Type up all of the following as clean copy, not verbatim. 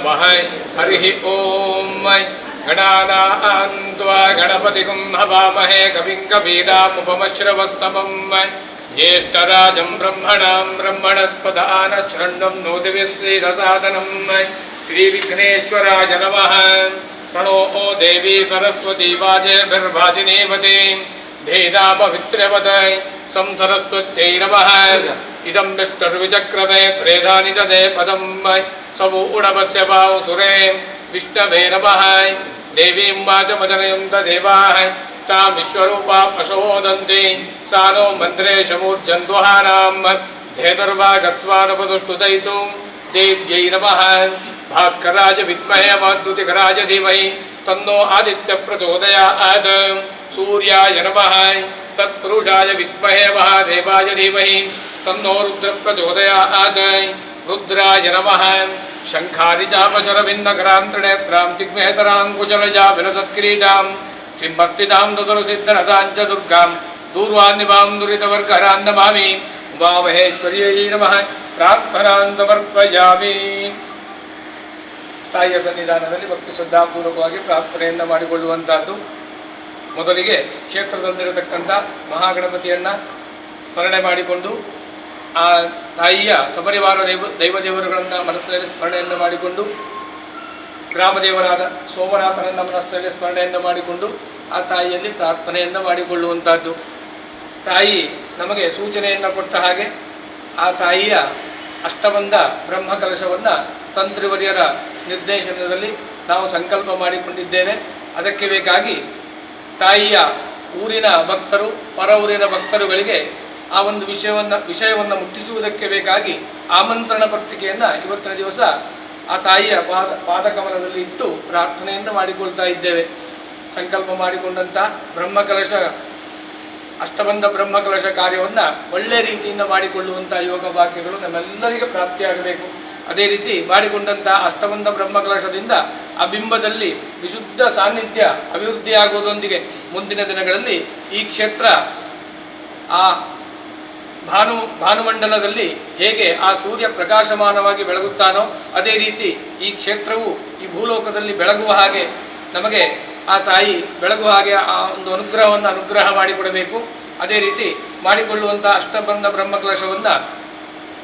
ನಮಃ. ಹರಿ ಓಂ. ಗಣಾನಾಂ ತ್ವಾ ಗಣಪತಿಗುಂ ಹವಾಮಹೇ ಕವಿಂ ಕವೀನಾಮುಪಮಶ್ರವಸ್ತಮಂ ಜ್ಯೇಷ್ಠರಾಜಂ ಬ್ರಹ್ಮಣಾಂ ಬ್ರಹ್ಮಣಸ್ಪದ ಆನಶೃಣ್ವಂ ನೋತಿಭಿಸ್ಸೀದಸಾದನಂ. ಶ್ರೀ ವಿಘ್ನೇಶ್ವರಾಯ ನಮಃ. ಪ್ರಣೋ ದೇವಿ ಸರಸ್ವತಿ ವಾಜೇಭಿರ್ವಾಜಿನೇವತಿ ಧೇದಾಪವಿತ್ರವತ ಸಂ ಸರಸ್ವತ್ಯೈ ನಮಃ. ಇದಂ ವಿಷ್ಣುರ್ವಿಚಕ್ರಮೇ ಪ್ರೇಧಾನಿ ದದೆ ಪದಂ ಸಮೂಢವಸ್ಯ ವಾಸುರೇ ವಿಷ್ಣವೇ ನಮಃ. ದೇವೀಂ ವಾಚಮಜನಯಂತ ದೇವಾಃ ತಾಂ ವಿಶ್ವರೂಪಾ ಪ್ರಚೋದಂತಿ ಸಾ ನೋ ಮಂತ್ರೇಶಮೂರ್ಜಂದುಹಾನಾಂ ಧೇನುರ್ವಾಗಸ್ವಾನುಪಸುಷ್ಟುತೈತು ದೇವ್ಯೈ ನಮಃ. ಭಾಸ್ಕರಾಜ ವಿದ್ಮಹೇ ಮಹದ್ಯುತಿಕರಾಜ ಧೀಮಹಿ ತನ್ನೋ ಆದಿತ್ಯ ಪ್ರಚೋದಯಾತ್. ಸೂರ್ಯಾಯ ನಮಃ. ತತ್ಪುರುಷಾಯ ವಿದ್ಮಹೇ ಮಹಾದೇವಾಯ ಧೀಮಹಿ ತನ್ನೋ ರುದ್ರ ಪ್ರಚೋದಯಾತ್. ರುದ್ರಾಯ ನಮಃ. ಶಂಖಾದಿಚಾಪಶರಭಿನ್ನಕರಾಂತ್ರಿನೇತ್ರಾಂ ದಿಗ್ಮೇತರಾಂ ಕುಶಲಜಾ ವಿಲಸತ್ಕಿರೀಟಾಂ ಸಿಂಹಸ್ತಿತಾಂ ದುದುರಸಿದ್ಧನತಾಂ ಚ ದುರ್ಗಾಂ ದೂರ್ವಾನ್ನಿವಾಂ ದುರಿತವರ್ಗರಾನ್ ನಮಾಮಿ. ಉಮಾಮಹೇಶ್ವರ್ಯೈ ನಮಃ. ಪ್ರಾರ್ಥನಾಂ ಸಮರ್ಪಯಾಮಿ. ತಾಯಿಯ ಸನ್ನಿಧಾನದಲ್ಲಿ ಭಕ್ತಿ ಶ್ರದ್ಧಾಪೂರ್ವಕವಾಗಿ ಪ್ರಾರ್ಥನೆಯನ್ನು ಮಾಡಿಕೊಳ್ಳುವಂತಹದ್ದು. ಮೊದಲಿಗೆ ಕ್ಷೇತ್ರದಲ್ಲಿರತಕ್ಕಂಥ ಮಹಾಗಣಪತಿಯನ್ನು ಸ್ಮರಣೆ ಮಾಡಿಕೊಂಡು, ಆ ತಾಯಿಯ ಸಪರಿವಾರ ದೈವದೇವರುಗಳನ್ನು ಮನಸ್ಸಿನಲ್ಲಿ ಸ್ಮರಣೆಯನ್ನು ಮಾಡಿಕೊಂಡು, ಗ್ರಾಮದೇವರಾದ ಸೋಮನಾಥನನ್ನು ಮನಸ್ಸಿನಲ್ಲಿ ಸ್ಮರಣೆಯನ್ನು ಮಾಡಿಕೊಂಡು ಆ ತಾಯಿಯಲ್ಲಿ ಪ್ರಾರ್ಥನೆಯನ್ನು ಮಾಡಿಕೊಳ್ಳುವಂಥದ್ದು. ತಾಯಿ ನಮಗೆ ಸೂಚನೆಯನ್ನು ಕೊಟ್ಟ ಹಾಗೆ ಆ ತಾಯಿಯ ಅಷ್ಟಬಂಧ ಬ್ರಹ್ಮಕಲಶವನ್ನು ತಂತ್ರಿವರ್ಯರ ನಿರ್ದೇಶನದಲ್ಲಿ ನಾವು ಸಂಕಲ್ಪ ಮಾಡಿಕೊಂಡಿದ್ದೇವೆ. ಅದಕ್ಕೆ ಬೇಕಾಗಿ ತಾಯಿಯ ಊರಿನ ಭಕ್ತರು, ಪರ ಊರಿನ ಭಕ್ತರುಗಳಿಗೆ ಆ ಒಂದು ವಿಷಯವನ್ನು ಮುಟ್ಟಿಸುವುದಕ್ಕೆ ಬೇಕಾಗಿ ಆಮಂತ್ರಣ ಪತ್ರಿಕೆಯನ್ನು ಇವತ್ತಿನ ದಿವಸ ಆ ತಾಯಿಯ ಪಾದಕಮಲದಲ್ಲಿ ಇಟ್ಟು ಪ್ರಾರ್ಥನೆಯನ್ನು ಮಾಡಿಕೊಳ್ತಾ ಇದ್ದೇವೆ. ಸಂಕಲ್ಪ ಮಾಡಿಕೊಂಡಂಥ ಬ್ರಹ್ಮಕಲಶ, ಅಷ್ಟಬಂಧ ಬ್ರಹ್ಮಕಲಶ ಕಾರ್ಯವನ್ನು ಒಳ್ಳೆ ರೀತಿಯಿಂದ ಮಾಡಿಕೊಳ್ಳುವಂಥ ಯೋಗ ಭಾಗ್ಯಗಳು ನಮ್ಮೆಲ್ಲರಿಗೆ ಪ್ರಾಪ್ತಿಯಾಗಬೇಕು. ಅದೇ ರೀತಿ ಮಾಡಿಕೊಂಡಂಥ ಅಷ್ಟಬಂಧ ಬ್ರಹ್ಮಕಲಶದಿಂದ ಆ ಬಿಂಬದಲ್ಲಿ ವಿಶುದ್ಧ ಸಾನ್ನಿಧ್ಯ ಅಭಿವೃದ್ಧಿಯಾಗುವುದರೊಂದಿಗೆ ಮುಂದಿನ ದಿನಗಳಲ್ಲಿ ಈ ಕ್ಷೇತ್ರ ಆ ಭಾನುಮಂಡಲದಲ್ಲಿ ಹೇಗೆ ಆ ಸೂರ್ಯ ಪ್ರಕಾಶಮಾನವಾಗಿ ಬೆಳಗುತ್ತಾನೋ, ಅದೇ ರೀತಿ ಈ ಕ್ಷೇತ್ರವು ಈ ಭೂಲೋಕದಲ್ಲಿ ಬೆಳಗುವ ಹಾಗೆ, ನಮಗೆ ಆ ತಾಯಿ ಬೆಳಗುವ ಹಾಗೆ ಆ ಒಂದು ಅನುಗ್ರಹವನ್ನು ಅನುಗ್ರಹ ಮಾಡಿಕೊಡಬೇಕು. ಅದೇ ರೀತಿ ಮಾಡಿಕೊಳ್ಳುವಂಥ ಅಷ್ಟಬಂಧ ಬ್ರಹ್ಮಕಲಶವನ್ನು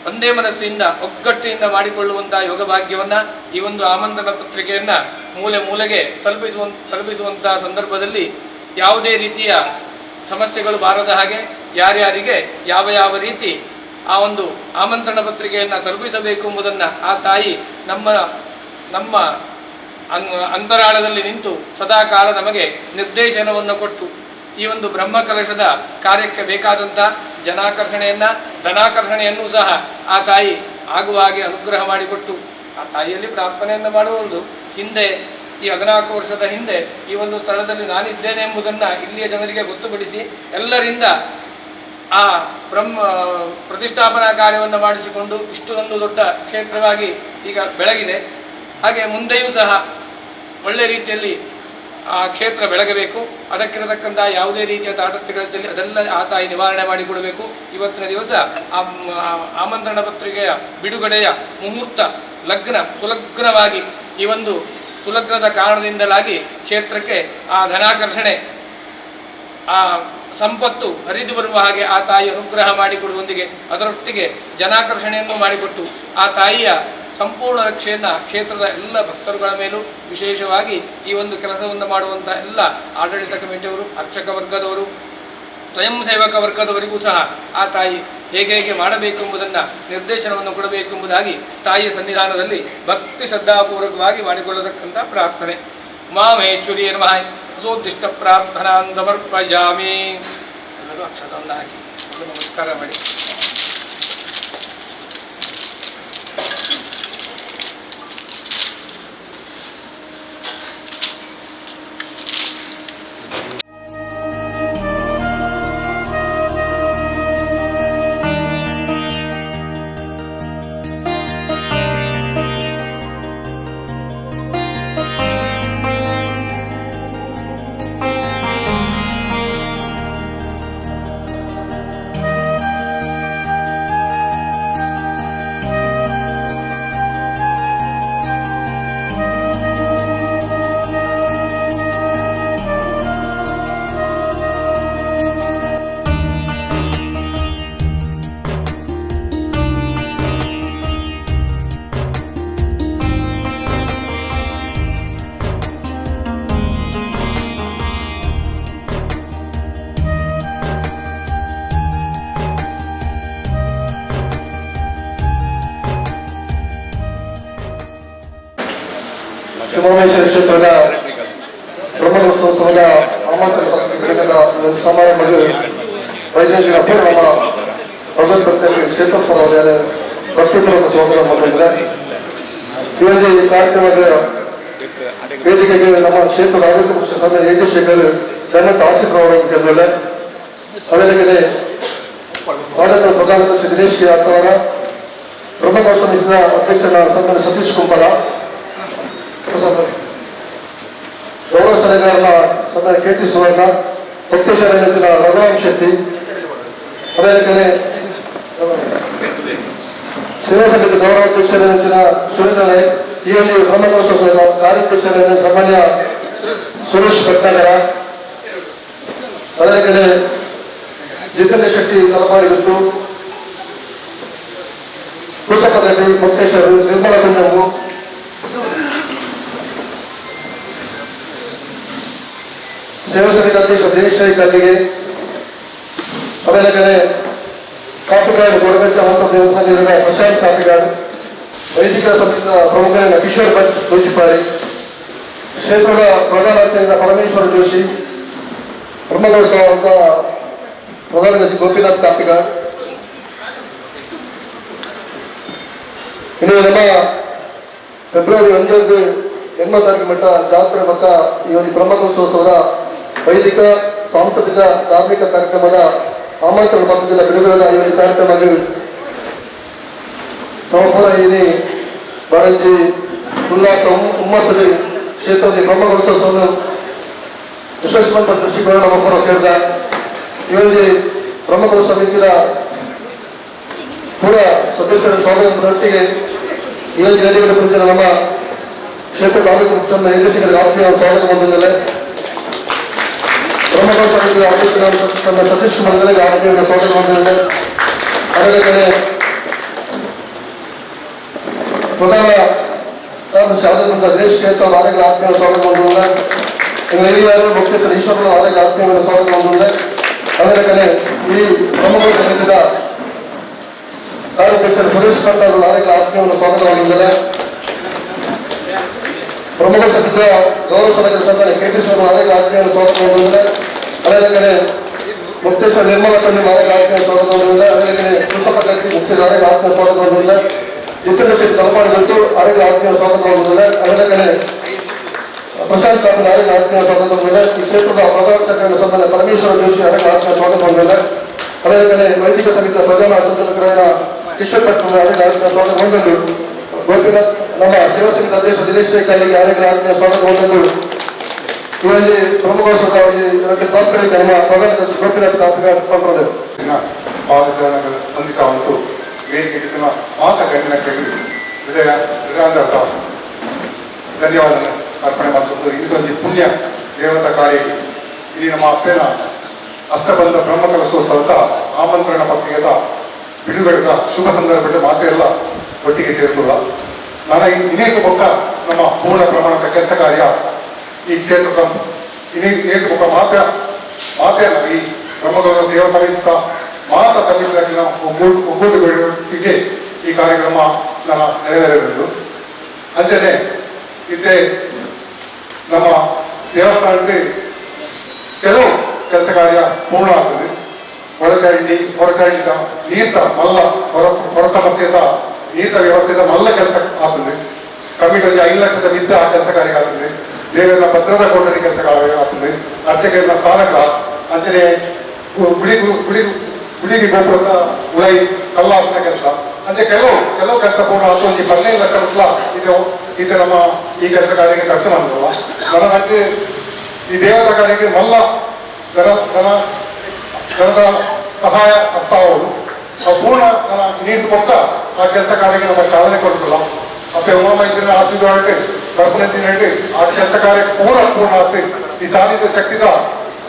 ಒಂದೇ ಮನಸ್ಸಿಂದ, ಒಗ್ಗಟ್ಟಿನಿಂದ ಮಾಡಿಕೊಳ್ಳುವಂಥ ಯೋಗ ಭಾಗ್ಯವನ್ನು, ಈ ಒಂದು ಆಮಂತ್ರಣ ಪತ್ರಿಕೆಯನ್ನು ಮೂಲೆ ಮೂಲೆಗೆ ತಲುಪಿಸುವಂಥ ಸಂದರ್ಭದಲ್ಲಿ ಯಾವುದೇ ರೀತಿಯ ಸಮಸ್ಯೆಗಳು ಬಾರದ ಹಾಗೆ, ಯಾರ್ಯಾರಿಗೆ ಯಾವ ಯಾವ ರೀತಿ ಆ ಒಂದು ಆಮಂತ್ರಣ ಪತ್ರಿಕೆಯನ್ನು ತಲುಪಿಸಬೇಕು ಎಂಬುದನ್ನು ಆ ತಾಯಿ ನಮ್ಮ ನಮ್ಮ ಅಂತರಾಳದಲ್ಲಿ ನಿಂತು ಸದಾಕಾಲ ನಮಗೆ ನಿರ್ದೇಶನವನ್ನು ಕೊಟ್ಟು, ಈ ಒಂದು ಬ್ರಹ್ಮಕಲಶದ ಕಾರ್ಯಕ್ಕೆ ಬೇಕಾದಂಥ ಜನಾಕರ್ಷಣೆಯನ್ನು, ಧನಾಕರ್ಷಣೆಯನ್ನು ಸಹ ಆ ತಾಯಿ ಆಗುವ ಹಾಗೆ ಅನುಗ್ರಹ ಮಾಡಿಕೊಟ್ಟು ಆ ತಾಯಿಯಲ್ಲಿ ಪ್ರಾರ್ಥನೆಯನ್ನು ಮಾಡುವುದು. ಹಿಂದೆ, ಈ 14 ವರ್ಷದ ಹಿಂದೆ ಈ ಒಂದು ಸ್ಥಳದಲ್ಲಿ ನಾನಿದ್ದೇನೆ ಎಂಬುದನ್ನು ಇಲ್ಲಿಯ ಜನರಿಗೆ ಗೊತ್ತುಪಡಿಸಿ, ಎಲ್ಲರಿಂದ ಆ ಬ್ರಹ್ಮ ಪ್ರತಿಷ್ಠಾಪನಾ ಕಾರ್ಯವನ್ನು ಮಾಡಿಸಿಕೊಂಡು ಇಷ್ಟೊಂದು ದೊಡ್ಡ ಕ್ಷೇತ್ರವಾಗಿ ಈಗ ಬೆಳಗಿದೆ. ಹಾಗೆ ಮುಂದೆಯೂ ಸಹ ಒಳ್ಳೆ ರೀತಿಯಲ್ಲಿ ಆ ಕ್ಷೇತ್ರ ಬೆಳಗಬೇಕು. ಅದಕ್ಕಿರತಕ್ಕಂಥ ಯಾವುದೇ ರೀತಿಯ ತಾಟಸ್ಥ್ಯಗಳಿದ್ದಲ್ಲಿ ಅದೆಲ್ಲ ಆ ತಾಯಿ ನಿವಾರಣೆ ಮಾಡಿಕೊಡಬೇಕು. ಇವತ್ತಿನ ದಿವಸ ಆ ಆಮಂತ್ರಣ ಪತ್ರಿಕೆಯ ಬಿಡುಗಡೆಯ ಮುಹೂರ್ತ ಲಗ್ನ ಸುಲಗ್ನವಾಗಿ, ಈ ಒಂದು ಸುಲಗ್ನದ ಕಾರಣದಿಂದಲಾಗಿ ಕ್ಷೇತ್ರಕ್ಕೆ ಆ ಧನಾಕರ್ಷಣೆ, ಆ ಸಂಪತ್ತು ಹರಿದು ಬರುವ ಹಾಗೆ ಆ ತಾಯಿ ಅನುಗ್ರಹ ಮಾಡಿಕೊಡುವುದೊಂದಿಗೆ ಅದರೊಟ್ಟಿಗೆ ಜನಾಕರ್ಷಣೆಯನ್ನು ಮಾಡಿಕೊಟ್ಟು, ಆ ತಾಯಿಯ ಸಂಪೂರ್ಣ ರಕ್ಷೆಯನ್ನು ಕ್ಷೇತ್ರದ ಎಲ್ಲ ಭಕ್ತರುಗಳ ಮೇಲೂ, ವಿಶೇಷವಾಗಿ ಈ ಒಂದು ಕೆಲಸವನ್ನು ಮಾಡುವಂಥ ಎಲ್ಲ ಆಡಳಿತ ಕಮಿಟಿಯವರು, ಅರ್ಚಕ ವರ್ಗದವರು, ಸ್ವಯಂ ಸೇವಕ ವರ್ಗದವರಿಗೂ ಸಹ ಆ ತಾಯಿ ಹೇಗೆ ಹೇಗೆ ಮಾಡಬೇಕು ಎಂಬುದನ್ನು ನಿರ್ದೇಶನವನ್ನು ಕೊಡಬೇಕು ಎಂಬುದಾಗಿ ತಾಯಿಯ ಸನ್ನಿಧಾನದಲ್ಲಿ ಭಕ್ತಿ ಶ್ರದ್ಧಾಪೂರ್ವಕವಾಗಿ ಮಾಡಿಕೊಳ್ಳತಕ್ಕಂಥ ಪ್ರಾರ್ಥನೆ. ಉಮಾಮಹೇಶ್ವರಿ ನಮಃ. ಸೋದ್ದಿಷ್ಟ ಪ್ರಾರ್ಥನಾ ಸಮರ್ಪಯಾಮಿ. ಎಲ್ಲರೂ ಅಕ್ಷತವನ್ನು ಹಾಕಿ ನಮಸ್ಕಾರ ಮಾಡಿ. Umamaheshwara ಕ್ಷೇತ್ರದ ಬ್ರಹ್ಮೋತ್ಸವದ ಆಮಂತ್ರಣ ಪತ್ರಿಕೆಗಳ ಒಂದು ಸಮಾರಂಭಕ್ಕೆ ವೈದ್ಯರ ನಮ್ಮ ಭಗವದ್ ಭಕ್ತರಿಗೆ ಕ್ಷೇತ್ರ ಪರವಾದ ಭಕ್ತಿಪೂರ್ವಕ ಸ್ವಾಗತ ಮಾಡಿದ್ದಾರೆ. ಈ ಒಂದು ಕಾರ್ಯಕ್ರಮದ ವೇದಿಕೆಗೆ ನಮ್ಮ ಕ್ಷೇತ್ರದ ಆಡಳಿತ ಪಕ್ಷದ ಯಜ್ಞಶೇಖರ್ ಧನ್ಯತ ಆಶೀರ್ವಾದ ಕೇಳಿದ್ದಾರೆ. ಅದೇ ಆಡಳಿತ ಪ್ರಧಾನ ಶ್ರೀ ದಿನೇಶ್ ಕೆ ಆತವರ, ಬ್ರಹ್ಮಕೋಶ ಸಮಿತಿಯ ಅಧ್ಯಕ್ಷರ ಸನ್ಮಾನ್ಯ ಸತೀಶ್ ಕುಂಬಳ, ಗೌರವ ಸಲಹೆಗಾರರ ಸನ್ಮಾನ್ಯ ಕೆ ಟಿ ಸುವರ್ಣ, ಭಕ್ತೇಶ್ವರ ರಘುರಾಮ್ ಶೆಟ್ಟಿ, ಅದೇ ರೀತಿ ಸೇವಾ ಸಮಿತಿ ಗೌರವ ಅಧ್ಯಕ್ಷರ ಸುರೇಂದ್ರ ನಾಯ್ಕ್, ಈ ಒಂದು ಬ್ರಹ್ಮಕೋಶ ಕಾರ್ಯಾಧ್ಯಕ್ಷರ ಸನ್ಮಾನ್ಯ ಸುರೇಶ್ ಭಟ್ನಗರ, ಅದೇ ರೀತಿ ಜಿತೇಂದ್ರ ಶೆಟ್ಟಿ ತಲಪಾಡಿ ಗುತ್ತು, ಕೃಷಕ ರೆಡ್ಡಿ ಮುಕ್ತೇಶ್ವರು, ನಿರ್ಮಲ ಕುಂದವು, ಸೇವಾ ಸಮಿತಿ ಅಧ್ಯಕ್ಷ ದಿನೇಶ್ ರೈ ಕಲ್ಲಿಗೆ, ಅದೇ ಕಾಪಿಗಾಡು ಗೊಡಗಟ್ಟ ಮತ್ತು ದೇವಸ್ಥಾನದ ಪ್ರಶಾಂತ್ ಕಾಪಿಗಾಡು, ವೈದಿಕ ಸಮಿತಿಯ ಪ್ರಮುಖರಾದ ಕಿಶೋರ್ ಭಟ್ ದೋಷಿಪಾರಿ, ಕ್ಷೇತ್ರದ ಪ್ರಧಾನ ಅರ್ಚಕರಾದ ಪರಮೇಶ್ವರ ಜೋಶಿ, ಬ್ರಹ್ಮೋತ್ಸವದ ಪ್ರಧಾನ ಗೋಪಿನಾಥ್ ಕಾಪಿಗಾಡ್. ಇನ್ನು ನಮ್ಮ ಫೆಬ್ರವರಿ 1 8 ತಾರೀಕು ಮಟ್ಟ ಜಾತ್ರೆ ಮತ್ತು ಈ ಒಂದು ಬ್ರಹ್ಮೋತ್ಸವದ ವೈದಿಕ ಸಾಂಸ್ಕೃತಿಕ ಧಾರ್ಮಿಕ ಕಾರ್ಯಕ್ರಮದ ಆಮಂತ್ರಣ ಪತ್ರದಿಂದ ಬಿಡುಗಡೆದ ಈ ಒಂದು ಕಾರ್ಯಕ್ರಮ ನಾವು ಪೂರ ಇಲ್ಲಿ ಬಾರಂಜಿ ಉಲ್ಲಾಸ ಹುಮ್ಮಸ್ಸಲ್ಲಿ ಕ್ಷೇತ್ರದ ಬ್ರಹ್ಮೋತ್ಸವವನ್ನು ಯಶಸ್ವಿ ದೃಷ್ಟಿಕೋನ ನಮ್ಮ ಪೂರ ಸೇರಿದ ಈ ಒಂದು ಬ್ರಹ್ಮೋತ್ಸವ ಸಮಿತಿಯ ಪೂರ ಸದಸ್ಯರ ಸ್ವಾಗತದೊಟ್ಟಿಗೆ ಈ ಒಂದು ವೇದಿಕೆಯ ಕುರಿತು ನಮ್ಮ ಕ್ಷೇತ್ರದ ಆಡಳಿತ ಪಕ್ಷದ ನಿರ್ದೇಶಕರಿಗೆ ಆತ್ಮೀಯ ಸ್ವಾಗತ ಹೊಂದಿದ್ದಾರೆ. ಬ್ರಹ್ಮೋತ್ಸವ ಸಮಿತಿಯ ಅಧ್ಯಕ್ಷರಾದ ಸತೀಶ್ ಕುಮಾರ್ ಆತ್ಮೀಯ ಸ್ವಾಗತ ಹೊಂದಿದ್ದಾರೆ. ಅದೇ ಪ್ರಧಾನ ಕಾರ್ಯದರ್ಶಿ ಆದಂತ ದಿನೇಶ್ ಕೇತ ಆರೋಗ್ಯ ಆತ್ಮೀಯ ಸ್ವಾಗತ ಹೊಂದಿದ್ದಾರೆ. ಹಿರಿಯರು ಮುಖ್ಯಸ್ಥರ ಈಶ್ವರನ ಆರೋಗ್ಯ ಆತ್ಮೀಯ ಸ್ವಾಗತ ಹೊಂದಿದ್ದಾರೆ. ಅದೇ ಈ ಬ್ರಹ್ಮೋತ್ಸವ ಸಮಿತಿಯ ಕಾರ್ಯಾಧ್ಯಕ್ಷರು ಸುರೇಶ್ ಭಟ್ ಅವರು ಆರೋಗ್ಯ ಆತ್ಮೀಯವನ್ನು ಸ್ವಾಗತ ಹೊಂದಿದ್ದಾರೆ. ಪ್ರಮುಖ ಸಮಿತಿಯ ಗೌರವ ಸದಸ್ಯರ ಸನ್ಮಾನ್ಯ ಕೆ ಟಿ ಶಿವನ ಆರೋಗ್ಯ ಆತ್ಮೀಯ ಸ್ವಾಗತ ಹೊಂದಿದ್ದಾರೆ. ಅದೇ ಮುಕ್ತೇಶ್ವರ ನಿರ್ಮಲ ಕಣ್ಣಿ ಆರೋಗ್ಯ ಆತ್ಮೀಯ ಸ್ವಾಗತ ಹೊಂದಿದ್ದಾರೆ. ಅದೇ ಕೃಷ್ಣಪ್ಪ ಕಟ್ಟಿ ಮುಕ್ತಿ ಆರೋಗ್ಯ ಆತ್ಮೀಯ ಸ್ವಾಗತ ಹೊಂದಿದ್ದಾರೆ. ಜಿತೇಂದ್ರ ಶೆಟ್ಟಿ ತಲಪಾಡಿ ಗೊತ್ತು ಆರೋಗ್ಯ ಆತ್ಮೀಯ ಸ್ವಾಗತ ಹೊಂದಿದ್ದಾರೆ. ಅದೇ ಪ್ರಶಾಂತ್ ಕಾಪಿನ ಆರೋಗ್ಯ ಆತ್ಮೀಯ ಸ್ವಾಗತ ಹೊಂದಿದ್ದಾರೆ. ಈ ಕ್ಷೇತ್ರದ ಪ್ರಧಾನ ಸಚಿವ ಸನ್ಮಾನ್ಯ ಪರಮೇಶ್ವರ ಜೋಶಿ ಆರೋಗ್ಯ ಆತ್ಮೀಯ ಸ್ವಾಗತ ಹೊಂದಿದ್ದಾರೆ. ಅದೇ ವೈದಿಕ ಸಮಿತಿಯ ಪ್ರಧಾನ ಸಂಚಾಲಕರಾದ ಕಿಶೋರ್ ಭಟ್ ಆರೋಗ್ಯ ಆತ್ಮೀಯ ಸ್ವಾಗತ ಹೊಂದಿದ್ದು, ಗೋಪಿನಾಥ್ ನಮ್ಮ ಸೇವಾ ಸಮಿತಿ ಅಧ್ಯಕ್ಷ ದಿನೇಶ್ ಕಲ್ಲಿಗೆ ಆರೋಗ್ಯ ಆತ್ಮೀಯ ಸ್ವಾಗತ ಹೊಂದಿದ್ದು, ಇವರಲ್ಲಿ ಪ್ರಮುಖ ನಮ್ಮ ಪ್ರಧಾನ ಗೋಪಿನಾಥ್ ಕಾಪಿಗಾರ್ ಪಂಪ್ರದೇವ್ ಪಾದಚರಣೆಗಳ ವಂದಿಸಾವಂತು ವೇದಿಕೆ ಮಾತ ಗಣ್ಯನ ಹೃದಯ ಹೃದಯಾಂತರ ಧನ್ಯವಾದ ಅರ್ಪಣೆ ಮಾಡ್ಕೊಂಡು ಇದೊಂದು ಪುಣ್ಯ ದೇವತಾ ಕಾರ್ಯ. ಇಲ್ಲಿ ನಮ್ಮ ಅಪ್ಪನ ಅಷ್ಟಬಂಧ ಬ್ರಹ್ಮಕಲಶೋತ್ಸವದ ಆಮಂತ್ರಣ ಪತ್ರಿಕೆದ ಬಿಡುಗಡೆದ ಶುಭ ಸಂದರ್ಭದ ಮಾತೆಲ್ಲ ಒಟ್ಟಿಗೆ ಸೇರ್ತುಲ್ಲ. ನಾನು ಇನ್ನೇಕು ಕೊಟ್ಟ ನಮ್ಮ ಪೂರ್ಣ ಪ್ರಮಾಣದ ಕೆಲಸ ಕಾರ್ಯ ಈ ಕ್ಷೇತ್ರದ ಇನ್ನೇಕು ಕೊಟ್ಟ ಮಾತ್ರ ಮಾತೇ ಅಲ್ಲ, ಈ ಬ್ರಹ್ಮಗೌರವ ಸೇವಾ ಸಮಿತಿ ಮಾತ ಸಮಿತಿಯ ಒಗ್ಗೂಟುಗಳಿಗೆ ಈ ಕಾರ್ಯಕ್ರಮ ನನ್ನ ನೆರವೇರಬಹುದು. ಅಂಚನೆ ಇದ್ದೇ ನಮ್ಮ ದೇವಸ್ಥಾನದಲ್ಲಿ ಕೆಲವು ಕೆಲಸ ಕಾರ್ಯ ಪೂರ್ಣ ಆಗ್ತದೆ. ಒಳಚರಂಡಿ ಹೊರಚರಂಡಿದ ನೀರ್ತ ಮಲ್ಲ ಹೊರ ಹೊರ ಸಮಸ್ಯೆದ ನೀರ್ತ ವ್ಯವಸ್ಥೆದ ಮಲ್ಲ ಕೆಲಸ ಆಗ್ತದೆ. ಕಮಿಟಿಯಲ್ಲಿ 5 ಲಕ್ಷದ ಬಿದ್ದ ಆ ಕೆಲಸ ಕಾರ್ಯ ಆಗ್ತದೆ. ದೇವರ ಭದ್ರತಾ ಕೊಠಡಿ ಕೆಲಸ ಕಾರ್ಯ ಆಗ್ತದೆ. ಅರ್ಚಕರ ಸ್ಥಾನಕ ಅಂಚನೆ ಗುಡಿ ಗುಡಿ ಗುಡಿಗೆ ಗೋಪುರದ ಉಳೈ ಕಲ್ಲಾಸನ ಕೆಲಸ ಅಂದ್ರೆ ಕೆಲವು ಕೆಲವು ಕೆಲಸ ಪೂರ್ಣ ಆತು. ಒಂದು 15 ಲಕ್ಷ ಮಟ್ಲ ಇದು ಇದು ನಮ್ಮ ಈ ಕೆಲಸ ಕಾರ್ಯಕ್ಕೆ ಖರ್ಚು ಮಾಡಲ್ಲ. ನನಗೆ ಈ ದೇವತಾ ಕಾರ್ಯಕ್ಕೆ ಮಲ್ಲ ಧನ ಧನ ಧನದ ಸಹಾಯ ಹಸ್ತಾವದು ಪೂರ್ಣ ನನ್ನ ನೀರು ಕೊಟ್ಟ ಆ ಕೆಲಸ ಕಾರ್ಯಕ್ಕೆ ನಮ್ಮ ಚಾಲನೆ ಕೊಡ್ತಲ್ಲ. ಅಪ್ಪೆ ಉಮಾಮಹೇಶ್ವರನ ಆಶೀರ್ವಾದ ಬರ್ಪಣೆ ಆ ಕೆಲಸ ಕಾರ್ಯ ಪೂರ್ಣ ಪೂರ್ಣ ಆಗ್ತಿ. ಈ ಸಾನ್ನಿಧ್ಯ ಶಕ್ತಿದ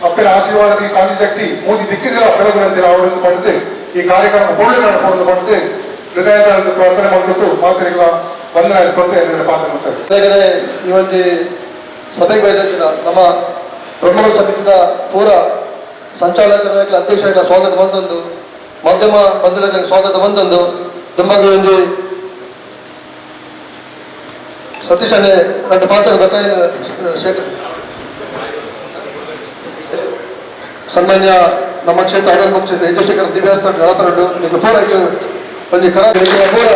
ಅಪ್ಪನ ಆಶೀರ್ವಾದ ಈ ಸಾನ್ನಿಧ್ಯ ಶಕ್ತಿ ಮೂಜಿ ದಿಕ್ಕಿಗಳ ಬೆಳಗುನಂತೆ ಅವರನ್ನು ಪಡೆದು ಈ ಕಾರ್ಯಕ್ರಮ ಪೂರ್ಣ ನಡ್ಕೊಂಡು ಪಡೆದು ಹೃದಯದ ಪ್ರಾರ್ಥನೆ ಮಾಡಬೇಕು. ಮಾತರಿಗಳ ವಂದನೆ ಅರ್ಪಿಸುವಂತೆ ಪಾತ್ರ ಮಾಡ್ತಾರೆ. ಈ ಒಂದು ಸಭೆಗೆ ಬೈದ ನಮ್ಮ ಬ್ರಹ್ಮಣ ಸಮಿತಿಯ ಪೂರ ಸಂಚಾಲಕರ ಅಧ್ಯಕ್ಷರ ಸ್ವಾಗತ ಬಂದೊಂದು, ಮಾಧ್ಯಮ ಬಂಧುಗಳಿಗೆ ಸ್ವಾಗತ ಬಂದೊಂದು, ದುಂಬಾಗಿ ಒಂದು Satish ಅಣ್ಣೆ రెండు ಪಾತ್ರ ಬಕಾಯಿನ ಶೇಖರ್ ಸನ್ಮಾನ್ಯ ನಮ್ಮ ಕ್ಷೇತ್ರ ಆಡಳಿತ ಕ್ಷೇತ್ರ ಯಜ್ಞಶೇಖರ ದಿವ್ಯಾಸ್ತ್ರ ನಳಪರಂಡು ನಿಮಗೆ ಪೂರೈಕೆ ಒಂದು ಕರ ಪೂರ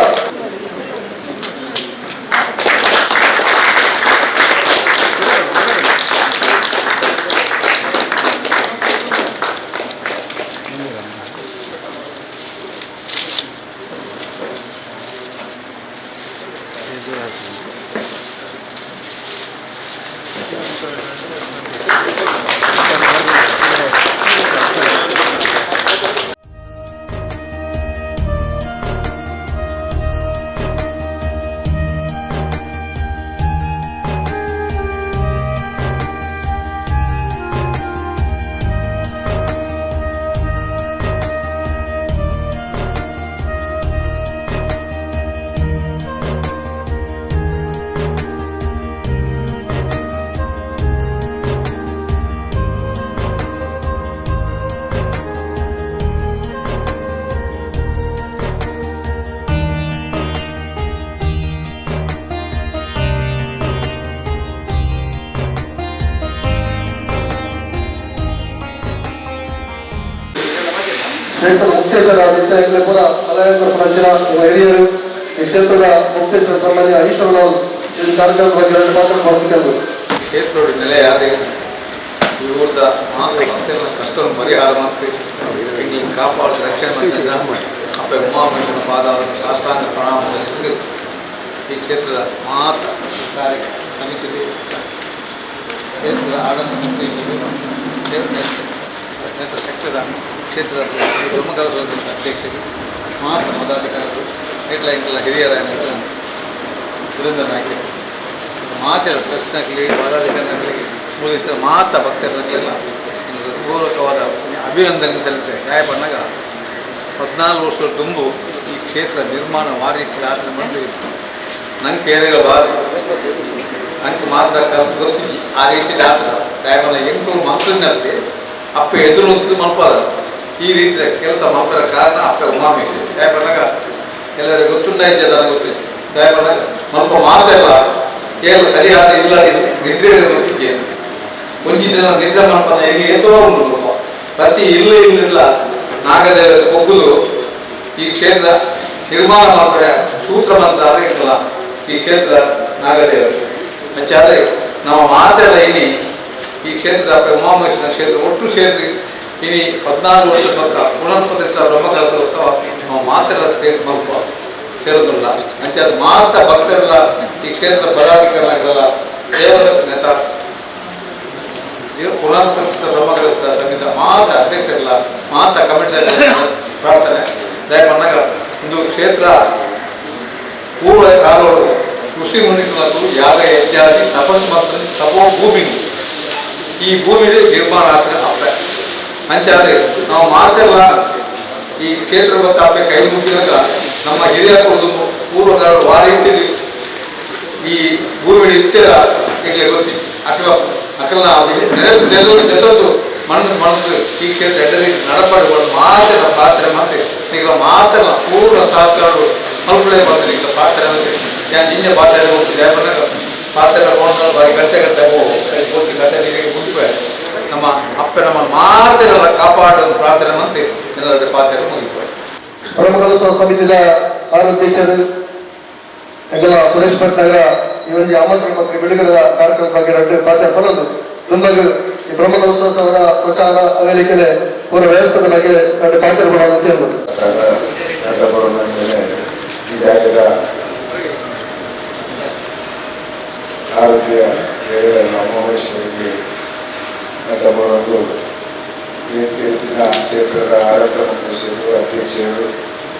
ಕ್ಷೇತ್ರದ ಮುಕ್ತೇಶ್ವರ ಆದಿತ್ಯ ಪೂರ ಸಲಹೆ ಕೊರಪುನಂಚಿನ ನಿಮ್ಮ ಹಿರಿಯರು ಈ ಕ್ಷೇತ್ರದ ಮುಕ್ತೇಶ್ವರ ಸನ್ಮಾನ್ಯ ಈಶ್ವರರಾವ್ ಈ ಕಾರ್ಯಕ್ರಮದ ಬಗ್ಗೆ ಎರಡು ಪಾತ್ರ ಮಾಡ್ತಿದ್ದರು. ಕ್ಷೇತ್ರೋಡು ನೆಲೆಯಾದ ಈ ಊರ್ದ ಮಾತ ಭಕ್ತರ ಕಷ್ಟವನ್ನು ಪರಿಹಾರ ಮಾಡ್ತಿ ಎಂಗ್ಲಿನ್ ಕಾಪಾಡು ರಕ್ಷಣೆ ಮಾಡ್ತಿದ್ದ ಅಪ್ಪ ಉಮಾಮಹೇಶ್ವರನ ಪಾದವನ್ನು ಸಾಷ್ಟಾಂಗ ಪ್ರಣಾಮ ಸಲ್ಲಿಸಿದ್ದು ಈ ಕ್ಷೇತ್ರದ ಮಾತ ಕಾರ್ಯ ಸಮಿತಿ ಕ್ಷೇತ್ರದ ಆಡಳಿತ ಮುಕ್ತೇಶ್ವರರು ನೇತ್ರ ಶಕ್ತದ ಕ್ಷೇತ್ರದ ಬ್ರಹ್ಮಕಲಶ ಅಧ್ಯಕ್ಷರು ಮಾತ ಪದಾಧಿಕಾರಿಗಳು ಹೆಡ್ಲೈನ್ಗಳ ಹಿರಿಯರಾದ ಸುರೇಂದ್ರ ನಾಯ್ಕ ಮಾತೆರ ಟ್ರಸ್ಟ್ನಾಗಲಿ ಪದಾಧಿಕಾರಿನಾಗಲಿ ಮೂಲಿತರ ಮಾತ ಭಕ್ತರನ್ನಾಗಲಿಲ್ಲ ಪೂರ್ವಕವಾದ ಅಭಿನಂದನೆ ಸಲ್ಲಿಸಿ. ನ್ಯಾಯಪನ್ನಾಗ 14 ವರ್ಷದ ದುಂಬು ಈ ಕ್ಷೇತ್ರ ನಿರ್ಮಾಣ ವಾರಿ ಆತನ ಮಂಡಳಿ ನಂಗೆ ಏನಿಲ್ಲ ಬಾರಿ ನಂಗೆ ಮಾತ್ರ ಕಷ್ಟ ಗೊತ್ತಿಜ್ಜಿ ಆ ರೀತಿ ಆತನ ನ್ಯಾಯಪನ್ನ ಎಂಟು ಮಂತ್ರಿನಲ್ಲಿ ಅಪ್ಪ ಎದುರು ಹೊತ್ತು ಮಲ್ಪಾದ ಈ ರೀತಿಯ ಕೆಲಸ ಮಾಡ್ತಾರ ಕಾರಣ ಅಪ್ಪ ಉಮಾಮೇಶ್. ನ್ಯಾಯಪನ್ನಾಗ ಎಲ್ಲರಿಗೂ ಗೊತ್ತುಂಡ ಇದ್ದೆ ನನಗೆ ಗೊತ್ತಿಜ್ಜಿ. ನ್ಯಾಯಪನ್ನಾಗ ಮಲ್ಪ ಮಾತೆಲ್ಲ ಏನು ಸರಿಯಾದ ಇಲ್ಲ ನಿದ್ರೆ ಗೊತ್ತಿದ್ದೆ ಒಂಜಿ ದಿನ ನಿದ್ರೆ ಮಲ್ಪದ ಎಲ್ಲಿ ಏತೋ ಉಂಟು ಪ್ರತಿ ಇಲ್ಲ ಇಲ್ಲ ನಾಗದೇವರ ಒಗ್ಗುದು ಈ ಕ್ಷೇತ್ರದ ನಿರ್ಮಾಣ ಮಾಡ್ತಾರೆ ಸೂತ್ರ ಮಂತ್ರ ಇಲ್ಲ ಈ ಕ್ಷೇತ್ರದ ನಾಗದೇವರು. ಅಂಚಾದ್ರೆ ನಾವು ಮಾತೆಲ್ಲ ಇನಿ ಈ ಕ್ಷೇತ್ರದ ಉಮಾಮಹೇಶ್ವರನ ಕ್ಷೇತ್ರ ಒಟ್ಟು ಸೇರಿ ಇನಿ 14 ವರ್ಷದ ಪಕ್ಕ ಪುನರ್ ಪ್ರತಿಷ್ಠಾ ಬ್ರಹ್ಮಕಲಶೋತ್ಸವ ನಾವು ಮಾತೆಲ್ಲ ಸೇರಿ ಮಲ್ಪ ಸೇರೋದಿಲ್ಲ. ಅಂಚಾದ ಮಾತ ಭಕ್ತರೆಲ್ಲ ಈ ಕ್ಷೇತ್ರದ ಪದಾಧಿಕಾರಿಗಳೆಲ್ಲ ದೇವಸ್ಥಾನ ನೇತ ಪುನರ್ ಪ್ರತಿಷ್ಠಾ ಬ್ರಹ್ಮಕಲಶದ ಸಮಿತಿ ಮಾತ ಅಧ್ಯಕ್ಷರೆಲ್ಲ ಮಾತ ಕಮಿಟಿ ಪ್ರಾರ್ಥನೆ ದಯಪನ್ನಾಗ ಒಂದು ಕ್ಷೇತ್ರ ಪೂರ್ವ ಕಾಲೋಡು ಕೃಷಿ ಮುನಿಗಳು ಯಾಗ ಯಜ್ಞಾದಿ ತಪಸ್ಸು ಮಾತ್ರ ತಪೋ ಭೂಮಿ ಈ ಭೂಮಿಲಿ ನಿರ್ಮಾಣ ಆಗ್ತದೆ ಅಪ್ಪ. ಅಂಚಾದ್ರೆ ನಾವು ಮಾತೆಲ್ಲ ಈ ಕ್ಷೇತ್ರ ಅಪ್ಪೆ ಕೈ ಮುಗಿದಾಗ ನಮ್ಮ ಹಿರಿಯ ಪೂರ್ವಕಾಲ ವಾರೀತಿ ಈ ಭೂಮಿ ಇತ್ತರ ಈಗಲೇ ಗೊತ್ತಿತ್ತು ಅಕಲ ಅಕಲ ನೆಲದು ಮನಸ್ಸು ಮನಸ್ಸು ಈ ಕ್ಷೇತ್ರ ಎಡ್ಡರಿ ನಡಪಾಡುಗಳು ಮಾತೆಲ್ಲ ಪಾತ್ರೆ ಮತ್ತೆ ಈಗ ಮಾತೆಲ್ಲ ಪೂರ್ಣ ಸಹಕಾರಗಳು ಮಲ್ಪುಳೆ ಬರ್ತಾರೆ. ಈಗ ಪಾತ್ರೆ ನಾನು ನಿನ್ನೆ ಪಾತ್ರೆ ಹೋಗ್ತಿದ್ದೆ ಪಾತ್ರೆ ಕೊಂಡು ಬಾರಿ ಗಂಟೆ ಗಂಟೆ ಹೋಗಿ ಕತೆ ನೀರಿಗೆ ಮುಗಿಪೆ ನಮ್ಮ ಅಪ್ಪ ನಮ್ಮ ಮಾತೆಲ್ಲ ಕಾಪಾಡೋದು ಪ್ರಾರ್ಥನೆ ಮತ್ತೆ ಜನರ ಪಾತ್ರೆ ಮುಗಿಪೆ. ಬ್ರಹ್ಮಕಲಶ ಸಮಿತಿದ ಆರೋಗ್ಯರು ಎಂಗೆಲ್ಲ ಸುರೇಶ್ ಭಟ್ ನಗರ ಈ ಒಂದು ಆಮಂತ್ರಣ ಪತ್ರಿಕೆ ಬಿಡುಗಡೆದ ಕಾರ್ಯಕ್ರಮದ ಬಗ್ಗೆ ಎರಡು ಪಾತ್ರ ಪಡೋದು ದುಂಬಗು ಈ ಬ್ರಹ್ಮಕಲಶೋತ್ಸವದ ಪ್ರಚಾರ ಅಗಲಿಕೆಲೆ ಪೂರ ವ್ಯವಸ್ಥೆದ ಬಗ್ಗೆ ಎರಡು ಪಾತ್ರ ಪಡೋದು ಅಂತ ಈ ಜಾಗದ ಆರೋಗ್ಯ ಉಮಾಮಹೇಶ್ವರಿಗೆ ನಟಬರಲು ವೇದಿಕೆ ಕ್ಷೇತ್ರದ ಆಡಳಿತ ಮುಖ್ಯಸ್ಥರು ಅಧ್ಯಕ್ಷರು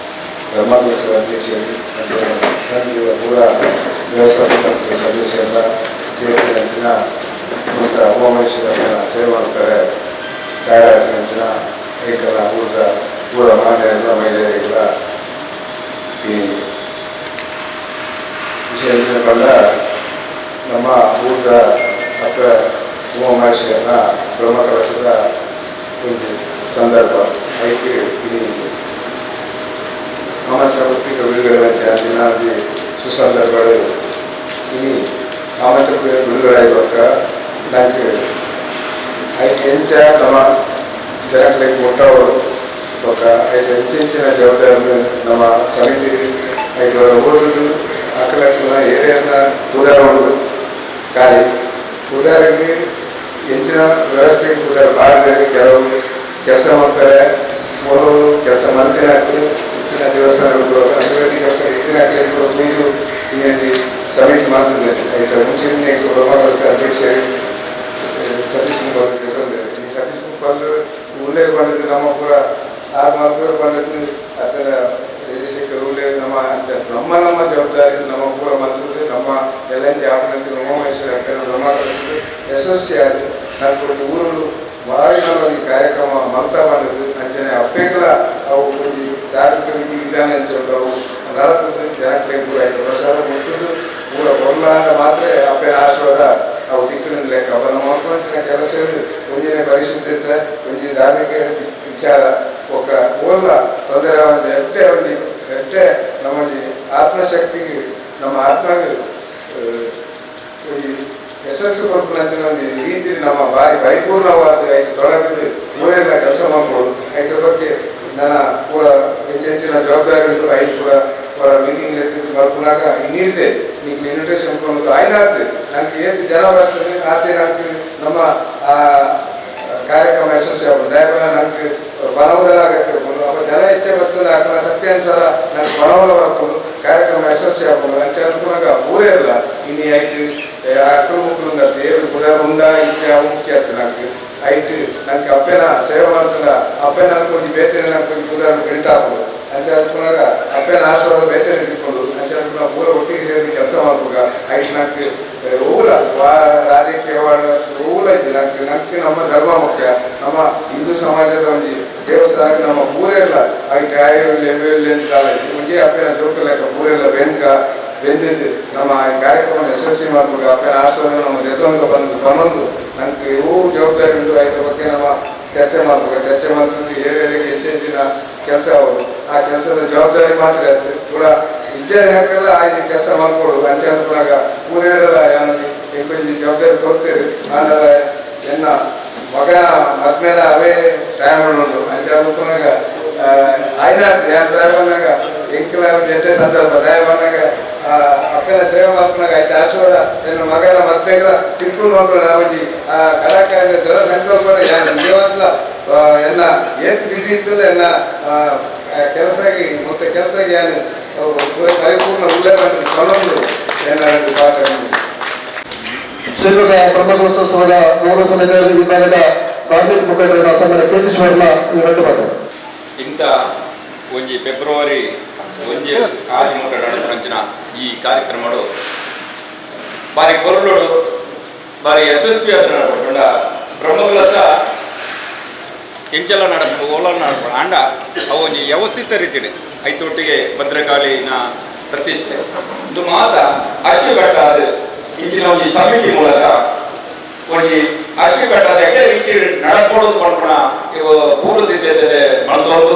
ಬ್ರಹ್ಮಕಲಶದ ಅಧ್ಯಕ್ಷರು ಮತ್ತು ಸಮಿತಿಯ ಪೂರ ವ್ಯವಸ್ಥಾಪಕ ಸಂಸ್ಥೆ ಸದಸ್ಯರ ಸೇರಿದಂಚಿನ ಮತ್ತು ಉಮಾಮಹೇಶ್ವರನ ಸೇವೆ ಮಾಡ್ತಾರೆ ತಯಾರಾದ ಏಕಲ ಊರದ ಪೂರ ಮಾನ್ಯರೆಲ್ಲ ಮಹಿಳೆಯರಿಗೆಲ್ಲ ಈ ವಿಷಯ ಬಂದ ನಮ್ಮ ಊರದ ಅಪ್ಪ ಉಮಾಮಹೇಶ್ವರನ ಬ್ರಹ್ಮಕಲಶದ ಒಂದು ಸಂದರ್ಭ ಅದಕ್ಕೆ ಇಲ್ಲಿ ಆಮಂತ್ರಣ ಪತ್ರಿಕೆ ಬಿಡುಗಡೆ ಮಂಚಿನ ಸುಸಂದರ್ಭಗಳು ಇನಿ ಆಮಂತ್ರಣ ಬಿಡುಗಡೆ ಬೊಕ್ಕ ನಂಗೆ ಐಕ್ ಎಂಚ ನಮ್ಮ ಜನಗಳಿಗೆ ಮುಟ್ಟವರು ಬೊಕ್ಕ ಐಕ್ ಎಂಚೆಂಚಿನ ಜವಾಬ್ದಾರಿಯನ್ನು ನಮ್ಮ ಸಮಿತಿ ಐಕ್ ಓದುದು ಅಕಲಕ್ಕನ ಏರಿಯನ್ನ ಪುದಾರ ಉಂಡು ಖಾಲಿ ಪುದಾರಿಗೆ ಹೆಚ್ಚಿನ ವ್ಯವಸ್ಥೆಗೆ ಪುದಾರ ಮಾಡಿದರೆ ಕೆಲವು ಕೆಲಸ ಮಾಡ್ತಾರೆ ಮೊದಲು ಕೆಲಸ ಮಾಡ್ತೀನಿ ಹಾಕಿ ಇತ್ತಿನ ದೇವಸ್ಥಾನಗಳು ಅಭಿವೃದ್ಧಿ ಕೆಲಸ ಇತ್ತಿನ ಹಾಕಿ ಕುಯ್ದು ಇನ್ನೇನು ಸಮಿತಿ ಮಾಡ್ತಿದ್ದಾರೆ. ಆಯ್ತಾ ಮುಂಚೆ ಬ್ರಹ್ಮಕಲಶ ಅಧ್ಯಕ್ಷರು ಸತೀಶ್ ಕುಮಾರ್ ಜೊತೆ ಈ ಸತೀಶ್ ಕುಮಾರ್ ಉಳ್ಳೇ ಬಂದದ್ದು ನಮ್ಮ ಪೂರ 6 ಮಾರ್ಕರು ಬಂದದ್ದು ಅದರ ಯಶಶೇಖರ್ ಉಳ್ಳೇ ನಮ್ಮ ನಮ್ಮ ನಮ್ಮ ಜವಾಬ್ದಾರಿ ನಮ್ಮ ಪೂರ ಮಾಡ್ತದೆ. ನಮ್ಮ ಎಲ್ಲ ಆಪನಂಚಿನ ಉಮಾಮಹೇಶ್ವರ ಅಕ್ಕನ ಬ್ರಹ್ಮಕಲಶದ ಯಶಸ್ವಿ ಆದ నాకు ಊರು ಭಾರಿ ನಮ್ಮ ಈ ಕಾರ್ಯಕ್ರಮ ಮಲ್ತಾ ಬಂದದ್ದು ಅಂಚನೆ ಅಪ್ಪೆಗಳ ಅವು ಒಂಜಿ ಧಾರ್ಮಿಕ ವಿಧಿ ವಿಧಾನ ಅಂಚ ಅವು ನಡತದ್ದು ಜನಕ್ಕೆ ಪೂರ ಆಯ್ತು ಪ್ರಸಾದ ಮುಟ್ಟುದು ಪೂರ ಬರಲಾದ ಮಾತ್ರ ಅಪ್ಪೆನ ಆಶೀರ್ವಾದ ಅವು ತಿಕ್ಕಿನ ಲೆಕ್ಕ. ಅಪ್ಪ ನಮ್ಮ ಮಕ್ಕಳಂಚಿನ ಕೆಲಸ ಒಂಜಿನ ಪರಿಶುದ್ಧತೆ ಒಂಜಿ ಧಾರ್ಮಿಕ ವಿಚಾರ ఒక ಓಲ್ಲ ತೊಂದರೆ ಒಂದು ಎಡ್ಡೆ ಒಂದು ಎಡ್ಡೆ ನಮ್ಮಲ್ಲಿ ಆತ್ಮಶಕ್ತಿಗೆ ನಮ್ಮ ಆತ್ಮಗೆ ಒಂಜಿ ಯಶಸ್ಸು ಕೊಡ್ಪುನಂಚಿನ ಒಂದು ರೀತಿ ನಮ್ಮ ಬಾರಿ ಪರಿಪೂರ್ಣವಾದ ಐತೆ ತೊಳಗದು ಊರೆಲ್ಲ ಕೆಲಸ ಮಾಡ್ಬೋದು. ಐತರ ಬಗ್ಗೆ ನನ್ನ ಪೂರ ಹೆಚ್ಚೆಚ್ಚಿನ ಜವಾಬ್ದಾರಿ ಉಂಟು. ಐದು ಪೂರ ಅವರ ಮೀಟಿಂಗ್ ಎತ್ತಿದ್ದು ಬರ್ಪುನಾಗ ಇನ್ನಿದೆ నీకు ಇನ್ವಿಟೇಷನ್ ಕೊಡೋದು ಆಯ್ನಾತು ನಂಗೆ ಏತು ಜನ ಬರ್ತದೆ ಆತೆ ನಂಗೆ ನಮ್ಮ ಕಾರ್ಯಕ್ರಮ ಯಶಸ್ವಿ ಆಗೋದು. ದಯಮಾಡಿ ನಂಗೆ ಬಲವಲ್ಲ ಆಗತ್ತೆ ಅಪ್ಪ ಜನ ಹೆಚ್ಚೆ ಬರ್ತದೆ ಆಕಲ ಸತ್ಯಾನುಸಾರ ನಂಗೆ ಬಲವಲ್ಲ ಬರ್ಕೊಂಡು ಕಾರ್ಯಕ್ರಮ ಯಶಸ್ವಿ ಆಗೋದು ಅಂಚೆ ಅನ್ಕೊಂಡಾಗ ಊರೇ ಇಲ್ಲ ಇನ್ನು ಐಟು ಅಕ್ಕಲು ಮುಕ್ಕಲು ಏರು ಪುರ ಉಂಡ ಇಚ್ಛೆ ಮುಖ್ಯ ಆಯ್ತು ನಂಗೆ ಐಟು ನಂಗೆ ಅಪ್ಪೆನ ಸೇವೆ ಮಾಡ್ತದ ಅಪ್ಪೆ ನನ್ಗೆ ಕೊಂಚ ಬೇತೇನೆ ನಂಗೆ ಕೊಂಚ ಪುರ ಪ್ರಿಂಟ್ ಆಗೋದು ಅಂಚೆ ಅನ್ಕೊಂಡಾಗ ಅಪ್ಪೆನ ಆಶೀರ್ವಾದ ಬೇತೇನೆ ತಿಳ್ಕೊಂಡು ಅಂಚೆ ಅನ್ಕೊಂಡ ಪೂರ ಒಟ್ಟಿಗೆ ಸೇರಿ ಕೆಲಸ ಮಾಡ್ಬೋಗ ಐಟು ನಂಗೆ ಊಲ ರಾಜಕೀಯ ಊಲ ಐತಿ ನಂಗೆ ನಂಗೆ ನಮ್ಮ ಧರ್ಮ ಮುಖ್ಯ. ನಮ್ಮ ಹಿಂದೂ ಸಮಾಜದ ಒಂದು ದೇವಸ್ಥಾನಕ್ಕೆ ನಮ್ಮ ಊರೆಲ್ಲ ಐಟು ಆಯಿಲ್ ಎಮ್ ಅಂತ ಒಂದೇ ಅಪ್ಪೆನ ಜೋಕ ಲೆಕ್ಕ ಊರೆಲ್ಲ ಬೆನ್ಕ ಬೆಂದಿದ್ದು ನಮ್ಮ ಈ ಕಾರ್ಯಕ್ರಮ ಯಶಸ್ವಿ ಮಾಡ್ಬೇಕು. ಅಪ್ಪನ ಆಶೀರ್ವಾದ ನಮ್ಮ ಜೊತೆ ಬಂದು ಬಂದು ನಂಗೆ ಇವು ಜವಾಬ್ದಾರಿ ಉಂಟು. ಐತರ ಬಗ್ಗೆ ನಮ್ಮ ಚರ್ಚೆ ಮಾಡ್ಬೇಕು. ಚರ್ಚೆ ಮಾಡ್ತಂದ್ರೆ ಏರಿಯಾಗೆ ಹೆಚ್ಚೆಚ್ಚಿನ ಕೆಲಸ ಅವರು ಆ ಕೆಲಸದ ಜವಾಬ್ದಾರಿ ಮಾತ್ರ ಕೂಡ ಇಚ್ಛೆ ಹಾಕಲ್ಲ ಆ ಕೆಲಸ ಮಾಡ್ಕೊಡು ಅಂಚೆ ಅನ್ಕೊಂಡಾಗ ಊರೇಳಲ್ಲ ಏನಂದು ಇಂಕೊಂಚ ಜವಾಬ್ದಾರಿ ಕೊಡ್ತೀರಿ. ಆಮೇಲೆ ಎನ್ನ ಮಗನ ಮದ್ಮೇಲೆ ಅವೇ ಟೈಮ್ ಉಂಟು ಅಂಚೆ ಅನ್ಕೊಂಡಾಗ ಆಯ್ನಾತು ಯಾರು ದಯ ಬಂದಾಗ ಎಂಕಲ ಎಡ್ಡೆ ಸಂದರ್ಭ ದಯ ಬಂದಾಗ ಅಪ್ಪನ ಸೇವೆ ಮಾಡ್ಕೊಂಡಾಗ ಆಯ್ತು ಆಶೀರ್ವಾದ ಎನ್ನ ಮಗನ ಮದ್ಮೆಗಳ ತಿಳ್ಕೊಂಡು ಹೋಗೋಣ ಒಂಜಿ ಆ ಕಲಾಕಾರ ದೃಢ ಸಂಕಲ್ಪ ಯಾರು ನಿಜವಾಗ್ಲ ಎಲ್ಲ ಏತು ಬಿಸಿ ಇತ್ತಲ್ಲ ಎಲ್ಲ ಕೆಲಸಕ್ಕೆ ಮತ್ತೆ ಕೆಲಸಕ್ಕೆ ಏನು ಪರಿಪೂರ್ಣ ಉಲ್ಲೇಖ ಬಂದು ಎಲ್ಲ ಪಾಠ. ಶ್ರೀಯುತ ಬ್ರಹ್ಮಕಲಶೋತ್ಸವದ ಗೌರವ ಸಲಹೆ ವಿಭಾಗದ ಕಾರ್ಮಿಕ ಮುಖಂಡರಾದ ಸನ್ಮಾನ್ಯ ಕೆ ಪಿ ಶರ್ಮಾ ಈ ಮಾತು. ಇಂಥ ಒಂಜಿ ಫೆಬ್ರವರಿ ಒಂಜಿ ಆದಿಮೂಟ ನಡಪುನಂಚಿನ ಈ ಕಾರ್ಯಕ್ರಮಡು ಬಾರಿ ಕೊರಳುಡು ಬಾರಿ ಯಶಸ್ವಿ ಆದ ನಡಪುಂಡ ಬ್ರಹ್ಮಕಲಶ ಎಂಚಲ ನಡಪುಂಡು ಓಲ ನಡಪುಂಡು ಆಂಡ ಅವು ಒಂಜಿ ವ್ಯವಸ್ಥಿತ ರೀತಿಡೆ ಐತೊಟ್ಟಿಗೆ ಭದ್ರಕಾಳಿನ ಪ್ರತಿಷ್ಠೆ ಇದು ಮಾತ ಅಚ್ಚುಕಟ್ಟಾದ ಇಂಚಿನ ಒಂಜಿ ಸಮಿತಿ ಮೂಲಕ ಒಂಜಿ ಅಚ್ಚುಕಟ್ಟಾದ ಎಡ್ಡೆ ರೀತಿ ನಡಪೋಡು ಪನ್ಪುನ ಇವು ಪೂರ್ವ ಸಿದ್ಧತೆ ಮಲ್ತೊಂದು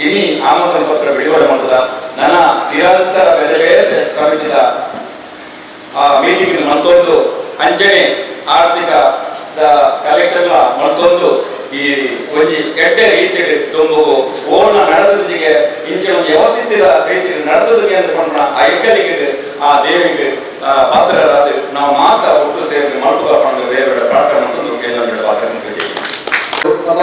ಇನಿ ಆಮಂತ್ರಣ ಪತ್ರ ಬಿಡುಗಡೆ ಮಾಡ್ತದ. ನನ್ನ ನಿರಂತರ ಬೇರೆ ಬೇರೆ ಸಮಿತಿದ ಆ ಮೀಟಿಂಗ್ ಮಲ್ತೊಂದು ಅಂಚನೆ ಆರ್ಥಿಕ ಕಲೆಕ್ಷನ್ ಮಲ್ತೊಂದು ಈ ಒಂಜಿ ಎಡ್ಡೆ ರೀತಿಡ್ ದುಂಬುಗು ಓಣ ನಡೆದಿಗೆ ಇಂಚಿನ ಒಂಜಿ ವ್ಯವಸ್ಥಿತ ರೀತಿ ನಡೆದಿಗೆ ಅಂತ ಪನ್ಪುನ ಆ ಎಕ್ಕಲಿಗೆ ಆ ದೇವಿಗೆ ಪಾತ್ರರಾದ ನಾವು ಮಾತ ಒಟ್ಟು ಸೇರಿ ಮಲ್ಪುಗ ಪಂಡ ದೇವರ ಪ್ರಾರ್ಥನೆ ಮಲ್ತೊಂದು ಕೇಂದ್ರ ಪಾತ್ರ ನಮ್ಮ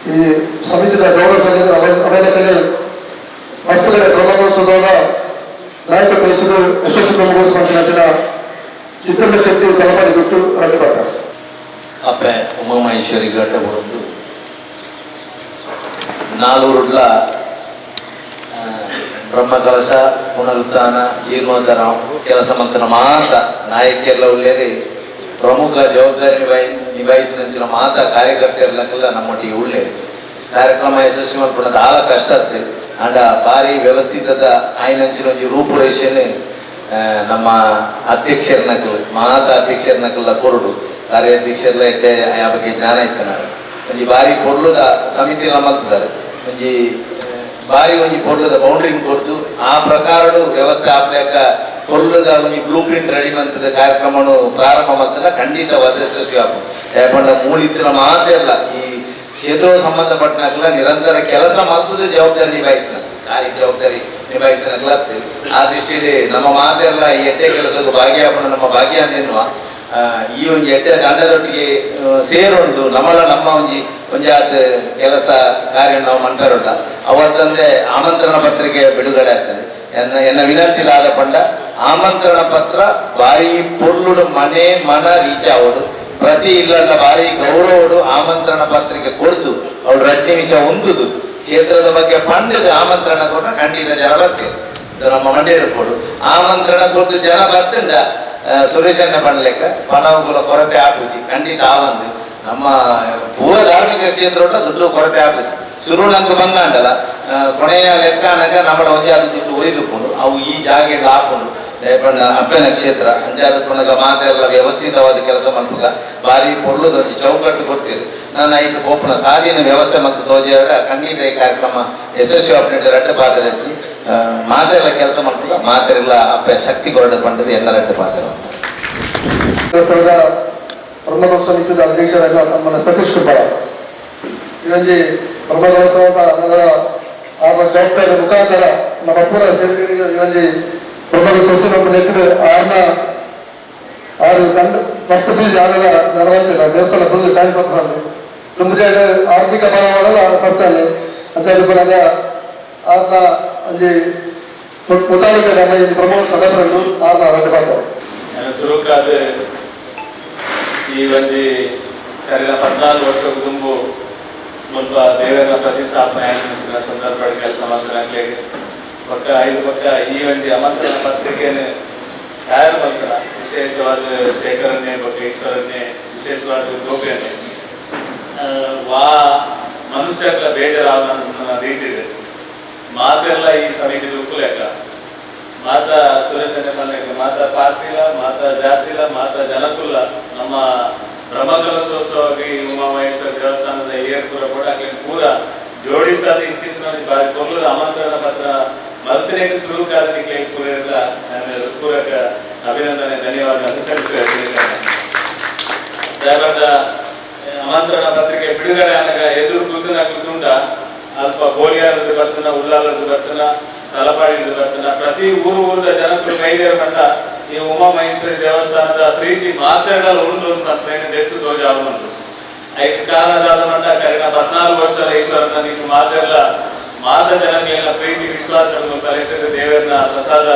ಈ ಸಮಿತಿಯ ಗೌರವ ಸಲಹೆ ಅವೇಲಕಲ್ಲಿ ಮಸ್ತುಗಳ ಬ್ರಹ್ಮೋತ್ಸವದ ನಾಯಕ ಕಳಿಸಿದ ಯಶಸ್ವಿ ಬ್ರಹ್ಮೋತ್ಸವ ಚಿತ್ರಣ ಶಕ್ತಿ ತಲಪಾಡಿ ಬಿಟ್ಟು ರದ್ದು ಪಾತ್ರ. ಅಪ್ಪೆ ಉಮಾಮಹೇಶ್ವರಿ ಘಟ್ಟ ಬರೋದು ನಾಲ್ವರುಡ್ಲ ಬ್ರಹ್ಮಕಲಶ ಪುನರುತ್ಥಾನ ಜೀರ್ಣೋದ್ಧಾರ ಕೆಲಸ ಮಂತನ ಮಾತ ನಾಯಕಿಯೆಲ್ಲ ಉಳ್ಳೇರಿ ಪ್ರಮುಖ ಜವಾಬ್ದಾರಿ ನಿಭಾಯಿಸಿದಂಚಿನ ಮಾತ ಕಾರ್ಯಕರ್ತೆಯರ್ಲಕ್ಕೆಲ್ಲ ನಮ್ಮೊಟ್ಟಿಗೆ ಉಳ್ಳೇರಿ ಕಾರ್ಯಕ್ರಮ ಯಶಸ್ವಿ ಮಲ್ಪುನ ದಾಲ ಕಷ್ಟ ಆತ್ತೆ. ಆಂಡ ಭಾರಿ ವ್ಯವಸ್ಥಿತದ ಆಯ್ನಂಚಿನ ಒಂಜಿ ರೂಪುರೇಷೆನ್ ನಮ್ಮ ಅಧ್ಯಕ್ಷರನಕಲು ಮಾತ ಅಧ್ಯಕ್ಷರನಕಲ್ಲ ಕೊರಡು ಕಾರ್ಯಾಧ್ಯಕ್ಷರೆಲ್ಲ ಎಡ್ಡೆ ಆ ಬಗ್ಗೆ ಜ್ಞಾನ ಇತ್ತನಾರು ಒಂಜಿ ಭಾರಿ ಪೊರ್ಲುದ ಸಮಿತಿ ಮಲ್ತಿದ್ದಾರೆ ಒಂಜಿ ಬಾರಿ ಒಂಜಿ ಪೊರ್ಲುದ ಬೌಂಡ್ರಿ ಕೊರ್ದು ಆ ಪ್ರಕಾರಡು ವ್ಯವಸ್ಥೆ ಆಪ್ಲೇಕ ಪೊರ್ಲುದ ಒಂಜಿ blue print ready ಮಂತದ ಕಾರ್ಯಕ್ರಮನು ಪ್ರಾರಂಭ ಮಂತದ ಖಂಡಿತವಾದ ಯಶಸ್ವಿ ಆಪು. ಯಾಕಂದ್ರೆ ಮೂಲಿತ್ತಿನ ಮಾತೇ ಅಲ್ಲ, ಈ ಕ್ಷೇತ್ರ ಸಂಬಂಧಪಟ್ಟನಾಗಲ್ಲ ನಿರಂತರ ಕೆಲಸ ಮಂತದ ಜವಾಬ್ದಾರಿ ನಿಭಾಯಿಸಿದ ಕಾರ್ಯ ಜವಾಬ್ದಾರಿ ನಿಭಾಯಿಸಿನಾಗಲ. ಆ ದೃಷ್ಟಿಯಲ್ಲಿ ನಮ್ಮ ಮಾತೆಲ್ಲ ಈ ಎಡ್ಡೆ ಕೆಲಸದ ಭಾಗ್ಯ ನಮ್ಮ ಭಾಗ್ಯ ಅಂದೇನುವ ಈ ಒಂಜಿ ಎಡ್ಡೆ ತಂಡದೊಟ್ಟಿಗೆ ಸೇರುಂಟು ನಮ್ಮಳ ನಮ್ಮ ಒಂಜಿ ಒಂಜಾತ್ ಕೆಲಸ ಕಾರ್ಯ ನಾವು ಮಂಟರುಲ್ಲ. ಅವತ್ತಂದೆ ಆಮಂತ್ರಣ ಪತ್ರಿಕೆ ಬಿಡುಗಡೆ ಆಗ್ತದೆ. ಎನ್ನ ವಿನಂತಿ ಆದ ಪಂಡ ಆಮಂತ್ರಣ ಪತ್ರ ಭಾರಿ ಪೊರ್ಲುಡು ಮನೆ ಮನ ರೀಚ್ ಆವಡು ಪ್ರತಿ ಇಲ್ಲಲ್ಲ ಭಾರಿ ಗೌರವಡು ಆಮಂತ್ರಣ ಪತ್ರಿಕೆ ಕೊಡ್ದು ಅವಳು 2 ನಿಮಿಷ ಉಂದುದು ಕ್ಷೇತ್ರದ ಬಗ್ಗೆ ಪಂಡದ ಆಮಂತ್ರಣ ಕೊಟ್ಟ ಖಂಡಿತ ಜನ ಬರ್ತೇವೆ. ನಮ್ಮ ಮಂಡ್ಯ ಕೊಡು ಆಮಂತ್ರಣ ಕೊಡ್ದು ಜನ ಬರ್ತಂಡ ಸುರೇಶನ್ನ ಪಂಡ್ಲೆಕ್ಕ ಪಣವುಗಳ ಕೊರತೆ ಆಪುಜಿ ಖಂಡಿತ ಆವಂದು ನಮ್ಮ ಪೂರ ಧಾರ್ಮಿಕ ಕ್ಷೇತ್ರ ದುಡ್ಡು ಕೊರತೆ ಆಪುಜಿ. ಶುರು ನಂಗೆ ಬಂದಾಂಡಲ್ಲ ಕೊನೆಯ ಲೆಕ್ಕ ಅನ್ನಕ ನಮ್ಮ ಒಂಜಿ ಅದು ದುಡ್ಡು ಉಳಿದುಕೊಂಡು ಅವು ಈ ಜಾಗೆಲ್ಲ ಹಾಕೊಂಡು ಅಪ್ಪನ ಕ್ಷೇತ್ರ ಅಂಚಾದ ಪುನಗ ಮಾತೆಲ್ಲ ವ್ಯವಸ್ಥಿತವಾದ ಕೆಲಸ ಮನ್ಪುಗ ಭಾರಿ ಪೊರ್ಲುದ ಒಂಜಿ ಚೌಕಟ್ಟು ಕೊಡ್ತೀರಿ. ನಾನು ಐದು ಪೋಪುನ ಸಾಧೀನ ವ್ಯವಸ್ಥೆ ಮತ್ತು ತೋಜಿಯವರ ಖಂಡಿತ ಈ ಕಾರ್ಯಕ್ರಮ ಯಶಸ್ವಿ ಆಪರೇಟರ್ ರಡ್ಡು ಪಾತ್ರ ಹಚ್ಚಿ ಮಾತೆಲ್ಲ ಕೆಲಸ ಮನ್ಪುಗ ಮಾತೆಲ್ಲ ಅಪ್ಪ ಶಕ್ತಿ ಕೊರಡು ಪಂಡದು ಎಲ್ಲ ರಡ್ಡು ಪಾತ್ರ. ಬ್ರಹ್ಮೋತ್ಸವ ಸಮಿತಿಯ ಅಧ್ಯಕ್ಷರಾದ ಸನ್ಮಾನ್ಯ ಸತೀಶ್ ಕುಮಾರ್ ಇದರಲ್ಲಿ ಬ್ರಹ್ಮೋತ್ಸವದ ಆದ ಜವಾಬ್ದಾರಿಯ ಮುಖಾಂತರ ನಮ್ಮ ಪೂರ ಸೇರಿಗೆ ಇವಲ್ಲಿ ಬ್ರಹ್ಮೋತ್ಸವ ನಮ್ಮ ನೆಟ್ಟಿದ ಆರ್ನ ಆರು ಕಂಡು ಮಸ್ತ್ ಬೀಜ ಆಗಲ್ಲ ನಡವಂತಿಲ್ಲ ದೇವಸ್ಥಾನ ಫುಲ್ ಕಾಣ್ ಪತ್ರ ತುಂಬ ಆರ್ಥಿಕ ಬಲವಲ್ಲ ಸಸ್ಯ ಅಂತ ಹೇಳಿ ಆರ್ನ ಅಲ್ಲಿ ಮುತಾಲಿಕ ನಮ್ಮ ಈ ಬ್ರಹ್ಮೋತ್ಸವ ಸದಸ್ಯರು ಆರ್ನ ರಡ್ಡು ಪಾತ್ರ. ಸುರುಕಾದ ಈ ಒಂಜಿ ಕರೆದ 14 ವರ್ಷ ದುಂಬು ಮುಲ್ಪ ದೇವರ ಪ್ರತಿಷ್ಠಾಪನೆ ಆಯಿನ ಸಂದರ್ಭ ಕೆಲಸ ಮಾಡ್ತಾರೆ. ಪಕ್ಕ ಐದು ಪಕ್ಕ ಈ ಒಂಜಿ ಆಮಂತ್ರಣ ಪತ್ರಿಕೆಯನ್ನು ತಯಾರು ಮಾಡ್ತಾರ. ವಿಶೇಷವಾದ ಶೇಖರನ್ನೇ ಬೊಕ್ಕ ಈಶ್ವರನ್ನೇ ವಿಶೇಷವಾದ ಗೋಪಿಯನ್ನೇ ವಾ ಮನುಷ್ಯಕ್ಲ ಬೇಜಾರಾದ ರೀತಿ ಇದೆ. ಮಾತೆಲ್ಲ ಈ ಸಮಿತಿ ಉಕ್ಕುಲೆಕ್ಕ ಮಾತಾ ಸುರೇಶನ ಮನೆಗೆ ಮಾತಾ ಪಾರ್ಟಿಲ ಮಾತಾ ಜಾತಿಲ ಮಾತಾ ಜನಕುಲ ನಮ್ಮ ಬ್ರಹ್ಮಕಲಶೋತ್ಸವವಾಗಿ ಉಮಾಮಹೇಶ್ವರ ದೇವಸ್ಥಾನದ ಏರ್ಪುರ ಕೂಡ ಪೂರ ಜೋಡಿಸಾದ ಇಂಚಿನ ಬಾರಿ ಕೊಲ್ಲದ ಆಮಂತ್ರಣ ಪತ್ರ ಮಲ್ತನೇಕ ಸುರುಕಾದ ಪೂರ ಪೂರಕ ಅಭಿನಂದನೆ ಧನ್ಯವಾದ ಸಲ್ಲಿಸಿದ್ದೇನೆ. ಆಮಂತ್ರಣ ಪತ್ರಿಕೆ ಬಿಡುಗಡೆ ಆನಾಗ ಎದುರು ಕೂತನ ಕೂತುಂಡ ಅಲ್ಪ ಗೋಲಿಯಾರದ್ದು ಬರ್ತನ ಉಲ್ಲಾಲದ್ದು ಬರ್ತನ ತಲಪಾಡಿದ್ದು ಬರ್ತನ ಪ್ರತಿ ಊರು ಊರದ ಜನರು ಕೈದೇರ ಕಂಡ ಈ ಉಮಾಮಹೇಶ್ವರಿ ದೇವಸ್ಥಾನದ ಪ್ರೀತಿ ಮಾತಾಡಲು ಉಂಟು ಅಂತ ದೆತ್ತು ತೋಜ ಉಂಟು. ಐದು ಕಾರಣದಾದ ಮಂಡ ಕರೆನ 14 ವರ್ಷದ ಈಶ್ವರನ ನೀವು ಮಾತೆಲ್ಲ ಮಾತ ಜನಗಳಿನ ಪ್ರೀತಿ ವಿಶ್ವಾಸ ಕಲಿತದ ದೇವರನ್ನ ಪ್ರಸಾದ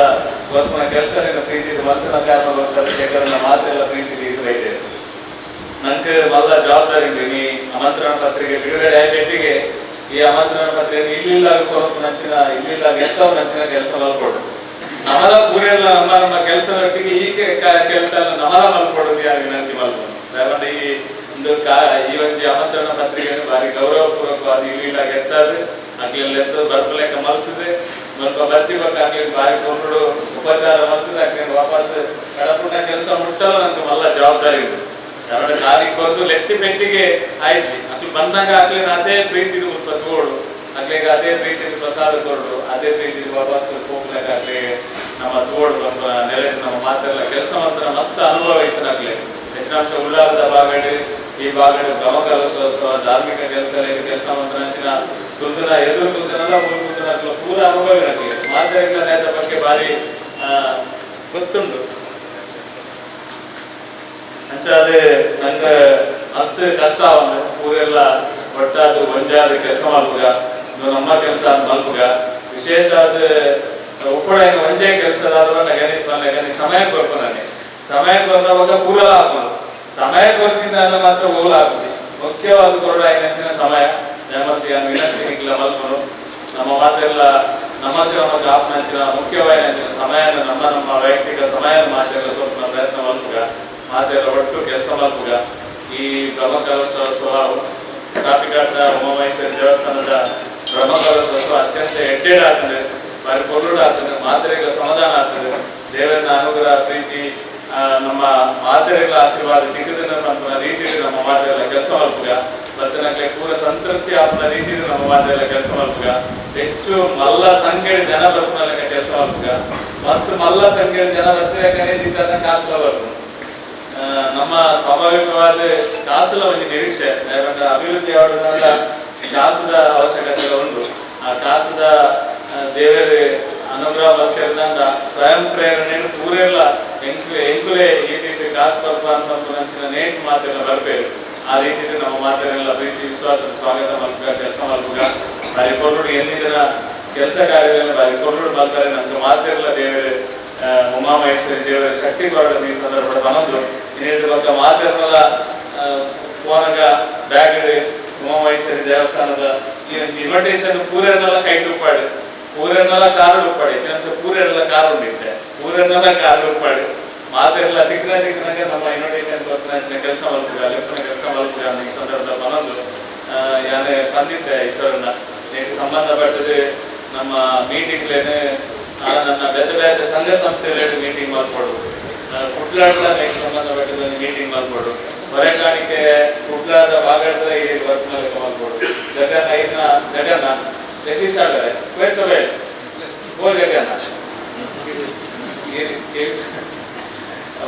ಕೊರ್ಪುನ ಕೆಲಸ ಪ್ರೀತಿ ಮಂತ್ರನ ಕಾರಣ ಬರ್ತಾರೆ ಶೇಖರನ ಮಾತೆಲ್ಲ ಪ್ರೀತಿ ಇದೆ. ನಂಗೆ ಮಲ್ಲ ಜವಾಬ್ದಾರಿ ಉಂಟು. ನೀ ಆಮಂತ್ರಣ ಪತ್ರಿಕೆ ಬಿಡುಗಡೆ ಆಯ್ಕೆಟ್ಟಿಗೆ ಈ ಆಮಂತ್ರಣ ಪತ್ರಿಕೆ ಇಲ್ಲಿಲ್ಲ ಕೊರಪು ನಂಚಿನ ಇಲ್ಲಿಲ್ಲ ಗೆದ್ದವ ನಂಚಿನ ಕೆಲಸ ಮಲ್ಕೊಡು ನಮಲ ಪೂರೆಲ್ಲ ನಮ್ಮ ನಮ್ಮ ಕೆಲಸದೊಟ್ಟಿಗೆ ಈ ಕೆಲಸ ನಮಲ ಮಲ್ಕೊಡುದು ಯಾರು ವಿನಂತಿ ಮಲ್ಕೊಂಡು. ಯಾಕಂದ್ರೆ ಈ ಒಂದು ಈ ಒಂಜಿ ಆಮಂತ್ರಣ ಪತ್ರಿಕೆಯನ್ನು ಭಾರಿ ಗೌರವಪೂರ್ವಕವಾದ ಇಲ್ಲಿಲ್ಲ ಗೆದ್ದದು ಅಗ್ಲೆಲ್ಲ ಎತ್ತದು ಬರ್ಪಲೆಕ್ಕ ಮಲ್ತದೆ ಸ್ವಲ್ಪ ಬರ್ತಿ ಬಕ್ಕ ಅಗ್ಲಿ ಭಾರಿ ಕೊರಡು ಉಪಚಾರ ಮಲ್ತದೆ ಅಗ್ಲಿ ವಾಪಸ್ ಕಡಪುಣ್ಣ ಕೆಲಸ ಮುಟ್ಟಲ್ಲ ನಂಗೆ ಮಲ್ಲ ಜವಾಬ್ದಾರಿ ಇದೆ. ಯಾಕಂದ್ರೆ ಖಾಲಿ ಕೊರದು ಲೆತ್ತಿ ಪೆಟ್ಟಿಗೆ ಆಯ್ತು ಅಕ್ಲಿ ಬಂದಾಗ ಅಕ್ಲಿನ ಅದೇ ಪ್ರೀತಿ ತೋಡು ಅಕ್ಲಿಗೆ ಅದೇ ಪ್ರೀತಿ ಪ್ರಸಾದ ಕೊರಡು ಅದೇ ಪ್ರೀತಿ ವಾಪಸ್ ಹೋಗ್ಲಿಕ್ಕೆ ಆಗ್ಲಿ ನಮ್ಮ ತೋಡು ನೆಲೆ ನಮ್ಮ ಮಾತೆಲ್ಲ ಕೆಲಸ ಮಾಡ್ತಾರೆ ಮಸ್ತ್ ಅನುಭವ ಇತ್ತು ಆಗ್ಲಿ. ಹೆಚ್ಚಿನಾಂಶ ಉಳ್ಳಾಲದ ಬಾಗಡೆ ಈ ಬಾಗಡೆ ಬ್ರಹ್ಮಕಲಶೋತ್ಸವ ಧಾರ್ಮಿಕ ಕೆಲಸ ಕೆಲಸ ಮಾಡ್ತಾರೆ ಕುಲ್ದನ ಎದುರು ಕುಲ್ದನಲ್ಲ ಮೂರು ಕುಲ್ದನ ಪೂರ ಅನುಭವ ಇರಲಿ ಮಾತೆಲ್ಲ ನೇತ ಬಗ್ಗೆ ಭಾರಿ ಗೊತ್ತುಂಟು. ಅಂಚಾದೆ ನಂಗೆ ಮಸ್ತ್ ಕಷ್ಟ ಅವನು ಊರೆಲ್ಲ ಒಟ್ಟಾದ ಒಂಜಾದ ಕೆಲಸ ಮಲ್ಪುಗ ನಮ್ಮ ಕೆಲಸ ಮಲ್ಪುಗ ವಿಶೇಷ ಆದ ಉಪ್ಪಡ ಒಂಜೇ ಕೆಲಸದಾದ ಗಣೇಶ್ ಮಲ್ಲೆ ಸಮಯ ಕೊರ್ಪು ನನಗೆ ಸಮಯ ಕೊರ್ನವಾಗ ಪೂರ ಹಾಕೋದು ಸಮಯ ಕೊರ್ತಿದ್ದ ಮಾತ್ರ ಓಲ ಹಾಕುದು ಮುಖ್ಯವಾದ ಕೊರಡ ಐನಂಚಿನ ಸಮಯ ಮತ್ತೆ ವಿನಂತಿ ನಿಕ್ಲ ಮಲ್ಪನು ನಮ್ಮ ಮಾತೆಲ್ಲ ನಮ್ಮ ನಮ್ಮ ಆಪ್ನಂಚಿನ ಮುಖ್ಯವಾದ ಸಮಯ ನಮ್ಮ ನಮ್ಮ ವೈಯಕ್ತಿಕ ಸಮಯ ಮಾತೆಲ್ಲ ಕೊರ್ಪುನ ಪ್ರಯತ್ನ ಮಲ್ಪುಗ ಮಾತೆಲ್ಲ ಒಟ್ಟು ಕೆಲಸ ಮಲ್ಪುಗ. ಈ ಬ್ರಹ್ಮಕಲಶೋತ್ಸವ ಕಾಪಿಕಾಡ್ದ ಉಮಾಮಹೇಶ್ವರಿ ದೇವಸ್ಥಾನದ ಬ್ರಹ್ಮಕಲಶೋತ್ಸವ ಅತ್ಯಂತ ಎಡ್ಡೆಡ್ ಆಗ್ತದೆ, ಬಾರಿ ಪೊರ್ಲುಡು ಆಗ್ತದೆ, ಮಾತೆರೆಗಳ ಸಮಾಧಾನ ಆಗ್ತದೆ. ದೇವರನ್ನ ಅನುಗ್ರಹ ಪ್ರೀತಿ ನಮ್ಮ ಮಾತೆರೆಗಳ ಆಶೀರ್ವಾದ ತಿಕ್ಕದನ್ನ ನಮ್ಮ ರೀತಿಯಲ್ಲಿ ನಮ್ಮ ಮಾತೆರೆಲ್ಲ ಕೆಲಸ ಮಲ್ಪುಗ. ಬತ್ತನಕ್ಲೆ ಪೂರ ಸಂತೃಪ್ತಿ ಆಪುನ ರೀತಿಯಲ್ಲಿ ನಮ್ಮ ಮಾತೆಲ್ಲ ಕೆಲಸ ಮಲ್ಪುಗ ಹೆಚ್ಚು ಮಲ್ಲ ಸಂಖ್ಯೆ ಜನ ಬರ್ಪುನ ಕೆಲಸ ಮಲ್ಪುಗ ಮತ್ತು ಮಲ್ಲ ಸಂಖ್ಯೆ ಜನ ಬರ್ತಿರಕನೇ ದಿಕ್ಕ ಕಾಸುಲ ಬರ್ಪು ನಮ್ಮ ಸ್ವಾಭಾವಿಕವಾದ ಕಾಸುಲ ಒಂದು ನಿರೀಕ್ಷೆ ಯಾಕಂದ್ರೆ ಅಭಿವೃದ್ಧಿ ಆಡೋದ್ರಿಂದ ಕಾಸುದ ಅವಶ್ಯಕತೆ ಉಂಟು. ಆ ಕಾಸುದ ದೇವರ ಅನುಗ್ರಹ ಬರ್ತಿರೋದ್ರಿಂದ ಸ್ವಯಂ ಪ್ರೇರಣೆ ಪೂರೆಲ್ಲ ಎಂಕುಲೆ ಈ ರೀತಿ ಕಾಸು ಬರ್ಪ ಅಂತ ನೇಟ್ ಮಾತೆಲ್ಲ ಬರ್ಬೇರು. ಆ ರೀತಿ ನಮ್ಮ ಮಾತೆಲ್ಲ ಪ್ರೀತಿ ವಿಶ್ವಾಸದ ಸ್ವಾಗತ ಮಲ್ಪುಗ ಕೆಲಸ ಮಲ್ಪುಗ ಬಾರಿ ಕೊರಡು ಎಲ್ಲಿದಿನ ಕೆಲಸ ಕಾರ್ಯಗಳನ್ನ ಬಾರಿ ಕೊರಡು ಮಲ್ತಾರೆ. ನಮ್ಮ ಮಾತೆಲ್ಲ ದೇವರ ಉಮಾಮಹೇಶ್ವರಿ ದೇವರ ಶಕ್ತಿ ಕೊರಡು ಈ ಸಂದರ್ಭದ ಮನಂದು ಇನ್ನೇಳು ಪಕ್ಕ ಮಾತೆಲ್ಲ ಫೋನಾಗ ಬ್ಯಾಗ್ ಉಮಾಮಹೇಶ್ವರಿ ದೇವಸ್ಥಾನದ ಈ ಇನ್ವಿಟೇಷನ್ ಪೂರೆಲ್ಲ ಕೈಟ್ ಉಪ್ಪಾಡು ಪೂರೆನ್ನೆಲ್ಲ ಕಾರು ಉಪ್ಪಾಡಿ ಹೆಚ್ಚಿನ ಪೂರೆಲ್ಲ ಕಾರು ಉಂಡಿತ್ತೆ ಪೂರೆನ್ನೆಲ್ಲ ಕಾರು ಉಪ್ಪಾಡಿ ಮಾತೆಲ್ಲ ತಿಕ್ಕನ ತಿಕ್ಕನಾಗ ನಮ್ಮ ಇನ್ವಿಟೇಷನ್ ಕೊಡ್ತಾನೆ ಕೆಲಸ ಮಲ್ಪುಗ ಲೆಪ್ಪನ ಕೆಲಸ ಮಲ್ಪುಗ ಈ ಸಂದರ್ಭದ ಮನಂದು ಯಾನೇ ಬಂದಿದ್ದೆ ಈಶ್ವರನ್ನ ಇದಕ್ಕೆ ಸಂಬಂಧಪಟ್ಟದ್ದು ನಮ್ಮ ಮೀಟಿಂಗ್ಲೇನೆ ನನ್ನ ಬೇರೆ ಬೇರೆ ಸಂಘ ಸಂಸ್ಥೆಗಳಲ್ಲಿ ಮೀಟಿಂಗ್ ಮಾಡ್ಕೊಡು ಕುಟ್ಲಾಡ್ಲ ಸಂಬಂಧಪಟ್ಟದ್ದು ಮೀಟಿಂಗ್ ಮಾಡ್ಕೊಡು ಹೊರೆಕಾಣಿಕೆ ಕುಟ್ಲಾದ ಭಾಗದ ಈ ವರ್ಕ್ ಮಾಡ್ಕೊಡು ಜಗನ್ನ ಐನ ಜಗನ್ನ ಜಗದೀಶ್ ಆಗರೆ ಹೋಯ್ತವೆ ಓ ಜಗನ್ನ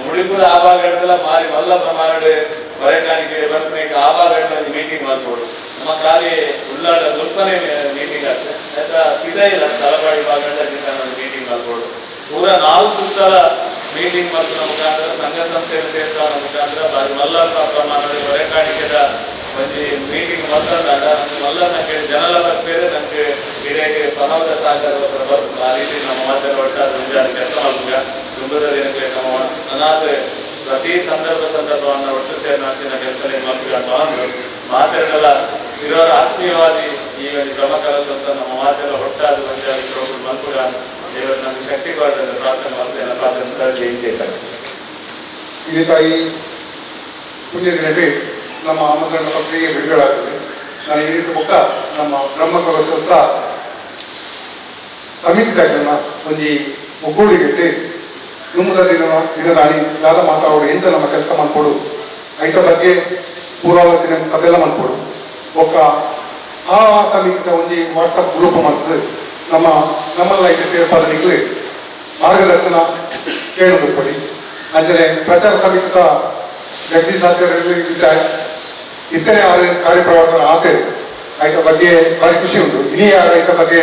ಮುಡಿಪುರ ಆ ಭಾಗದಲ್ಲ ಮಾರಿ ಮಲ್ಲ ಪ್ರಮಾಣ ಹೊರೆಕಾಣಿಕೆ ಬರ್ಬೇಕು ಆ ಭಾಗದಲ್ಲಿ ಮೀಟಿಂಗ್ ಮಾಡ್ಕೊಡು ನಮ್ಮ ಖಾಲಿ ಉಳ್ಳಾಡ ಸ್ವಲ್ಪನೇ ಮೀಟಿಂಗ್ ಆಗ್ತದೆ ಆಯ್ತಾ ಪಿದ ಇಲ್ಲ ತಲಪಾಡಿ ಭಾಗದ ಮೀಟಿಂಗ್ ಮಾಡ್ಕೊಡು ಪೂರ ನಾವು ಸುತ್ತಲ ಮೀಟಿಂಗ್ ಮಾಡ್ಕೊಳ ಮುಖಾಂತರ ಸಂಘ ಸಂಸ್ಥೆ ಸೇರಿಸೋ ಮುಖಾಂತರ ಬಾರಿ ಮಲ್ಲ ಪ್ರಮಾಣದ ಹೊರೆಕಾಣಿಕೆದ ಒಂದು ಮೀಟಿಂಗ್ ಮಾಡ್ಕೊಂಡಾಗ ನಮ್ಗೆ ಮಲ್ಲ ಸಂಖ್ಯೆ ಜನಲ ಬರ್ಬೇರೆ ನಮ್ಗೆ ಹಿರಿಯರಿಗೆ ಸಹೋದರ ಸಹಕಾರ ಬರ್ತದೆ. ಆ ರೀತಿ ನಮ್ಮ ಮಾತೆಲ್ಲ ಒಟ್ಟಾದ ಮುಂಜಾನೆ ಕೆಲಸ ಮಾಡ್ಬೇಕ ದುಂಬದ ದಿನಕ್ಕೆ ನಮ್ಮ ಅನಾಥ ಪ್ರತಿ ಸಂದರ್ಭ ಸಂದರ್ಭವನ್ನು ಒಟ್ಟು ಸೇರಿ ನಾಚಿನ ಕೆಲಸ ಮಾಡ್ಬೇಕ ಅಂತ ಮಾತೆಲ್ಲ ಇರೋರ ಆತ್ಮೀಯವಾದಿ ಈ ಒಂದು ಬ್ರಹ್ಮಕಲಶೋತ್ಸವ ನಮ್ಮ ಮಾತೆಲ್ಲ ಒಟ್ಟಾದ ಮುಂಜಾನೆ ಮಲ್ಪುಗ ದೇವರು ನಮ್ಗೆ ಶಕ್ತಿ ಕೊಡ್ತಾರೆ ಪ್ರಾರ್ಥನೆ ಮಾಡ್ತೇನೆ ಪ್ರಾರ್ಥನೆ ಜಯ. ಈ ತಾಯಿ ಪುಣ್ಯ ದಿನಕ್ಕೆ ನಮ್ಮ ಆಮಂತ್ರಣ ಪತ್ರಿಕೆ ಬಿಡುಗಡೆಯಾಗ್ತದೆ. ನಾನು ಈ ರೀತಿ ಮುಖ ನಮ್ಮ ಬ್ರಹ್ಮಕಲಶೋತ್ಸವ ಸಮಿತಿ ತಗ್ನ ಒಂಜಿ ಒಗ್ಗೂಡಿಗೆಟ್ಟಿ ದುಮ್ಮದ ದಿನ ದಿನದಾಣಿ ದಾದ ಮಾತಾಡೋಡು ಎಂಚ ನಮ್ಮ ಕೆಲಸ ಮಾಡ್ಕೊಡು ಐತ ಬಗ್ಗೆ ಪೂರ್ವಾವತಿನ ಸಭೆಲ್ಲ ಮಾಡ್ಕೊಡು ಒಕ್ಕ ಆ ಸಮಿತಿದ ಒಂಜಿ ವಾಟ್ಸಪ್ ಗ್ರೂಪ್ ಮಾಡ್ತದೆ ನಮ್ಮ ನಮ್ಮಲ್ಲ ಐತೆ ಸೇರ್ಪಾದನಿಗೆ ಮಾರ್ಗದರ್ಶನ ಕೇಳಬೇಕು. ಅಂದರೆ ಪ್ರಚಾರ ಸಮಿತಿದ ಜಗದೀಶ್ ಆಚಾರ್ಯರಲ್ಲಿ ಇತರೆ ಕಾರ್ಯಪ್ರವರ್ತನ ಆತೆ ಐತ ಬಗ್ಗೆ ಭಾರಿ ಖುಷಿ ಉಂಟು. ಇನಿ ರೈತ ಬಗ್ಗೆ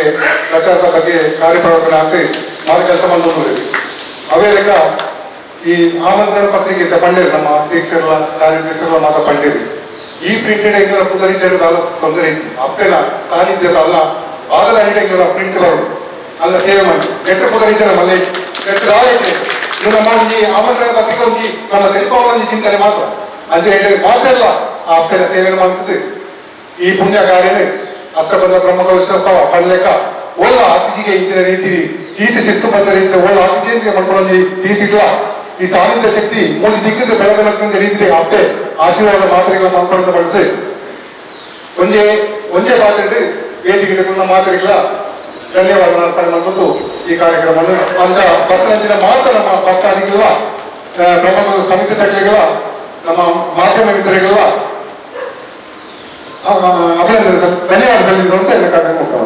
ಪ್ರಚಾರದ ಬಗ್ಗೆ ಕಾರ್ಯಪ್ರವರ್ತನ ಆತೆ ಭಾರಿ ಕೆಲಸ ಮಾಡ್ಕೊಂಡು ಅವೇ ಲೆಕ್ಕ ಈ ಆಮಂತ್ರಣ ಪತ್ರಿಕೆ ಪಂಡೇರಿ ನಮ್ಮ ಅಧ್ಯಕ್ಷರ ಕಾರ್ಯಾಧ್ಯಕ್ಷರ ಮಾತ್ರ ಪಂಡೇರಿ ಈ ಪ್ರಿಂಟೆಡ್ ಎಂಗಳ ಪುದರಿತ ತೊಂದರೆ ಇತ್ತು ಅಪ್ಪೆನ ಸಾನ್ನಿಧ್ಯದ ಅಲ್ಲ ಆಗಲ ಎಂಗಳ ಪ್ರಿಂಟ್ ಬರೋದು ಅಲ್ಲ ಸೇವೆ ಮಾಡಿ ಲೆಟರ್ ಪುದರಿತ ನಮ್ಮಲ್ಲಿ ಲೆಟರ್ ಆಯ್ತು ನಮ್ಮ ಈ ಆಮಂತ್ರಣ ಪತ್ರಿಕೆ ಒಂಜಿ ನಮ್ಮ ತೆಲಿಪಾವಳಿ ಚಿಂತನೆ ಮಾತ್ರ ಅಂದ್ರೆ ಹೇಳಿದ್ರೆ ಮಾತ್ರ ಅಲ್ಲ ಆ ಅಪ್ಪೆನ ಸೇವೆ ಮಾಡ್ತದೆ. ಈ ಪುಣ್ಯ ಕಾರ್ಯನೇ ಅಷ್ಟಬಂಧ ಬ್ರಹ್ಮಕಲಶೋತ್ಸವ ಪಡ್ಲೆಕ್ಕ ಒಳ್ಳ ಅತಿಥಿಗೆ ಇಂಚಿನ ರೀತಿ ರೀತಿ ಶಿಸ್ತುಬದ್ಧ ರೀತಿ ಒಳ್ಳ ಅತಿಥಿಗೆ ಮಾಡ್ಕೊಳ್ಳೋ ರೀತಿ ಇಲ್ಲ. ಈ ಸಾನ್ನಿಧ್ಯ ಶಕ್ತಿ ಮೂರು ದಿಕ್ಕಿಗೆ ಬೆಳಗಲಕ್ಕಂತ ರೀತಿ ಅಪ್ಪೆ ಆಶೀರ್ವಾದ ಮಾತ್ರೆಗಳ ಮಾಡ್ಕೊಳ್ಳೋದು ಬರ್ತದೆ. ಒಂಜೆ ಒಂಜೇ ಪಾತ್ರೆ ವೇದಿಕೆ ಮಾತ್ರೆಗಳ ಧನ್ಯವಾದ ಅರ್ಪಣೆ ಮಾಡುವುದು ಈ ಕಾರ್ಯಕ್ರಮವನ್ನು ಅಂತ ಪಟ್ಟಣದಿಂದ ಮಾತ್ರ ನಮ್ಮ ಭಕ್ತಾದಿಗಳ ಬ್ರಹ್ಮಕಲಶ ಸಮಿತಿ ತಜ್ಞಗಳ ನಮ್ಮ ಮಾಧ್ಯಮ ಮಿತ್ರರಿಗೆಲ್ಲ ಅಭಿನಂದನೆ ಧನ್ಯವಾದ ಸಲ್ಲಿಸುವಂತ ಎಲ್ಲ ಕಾರ್ಯಕ್ರಮ.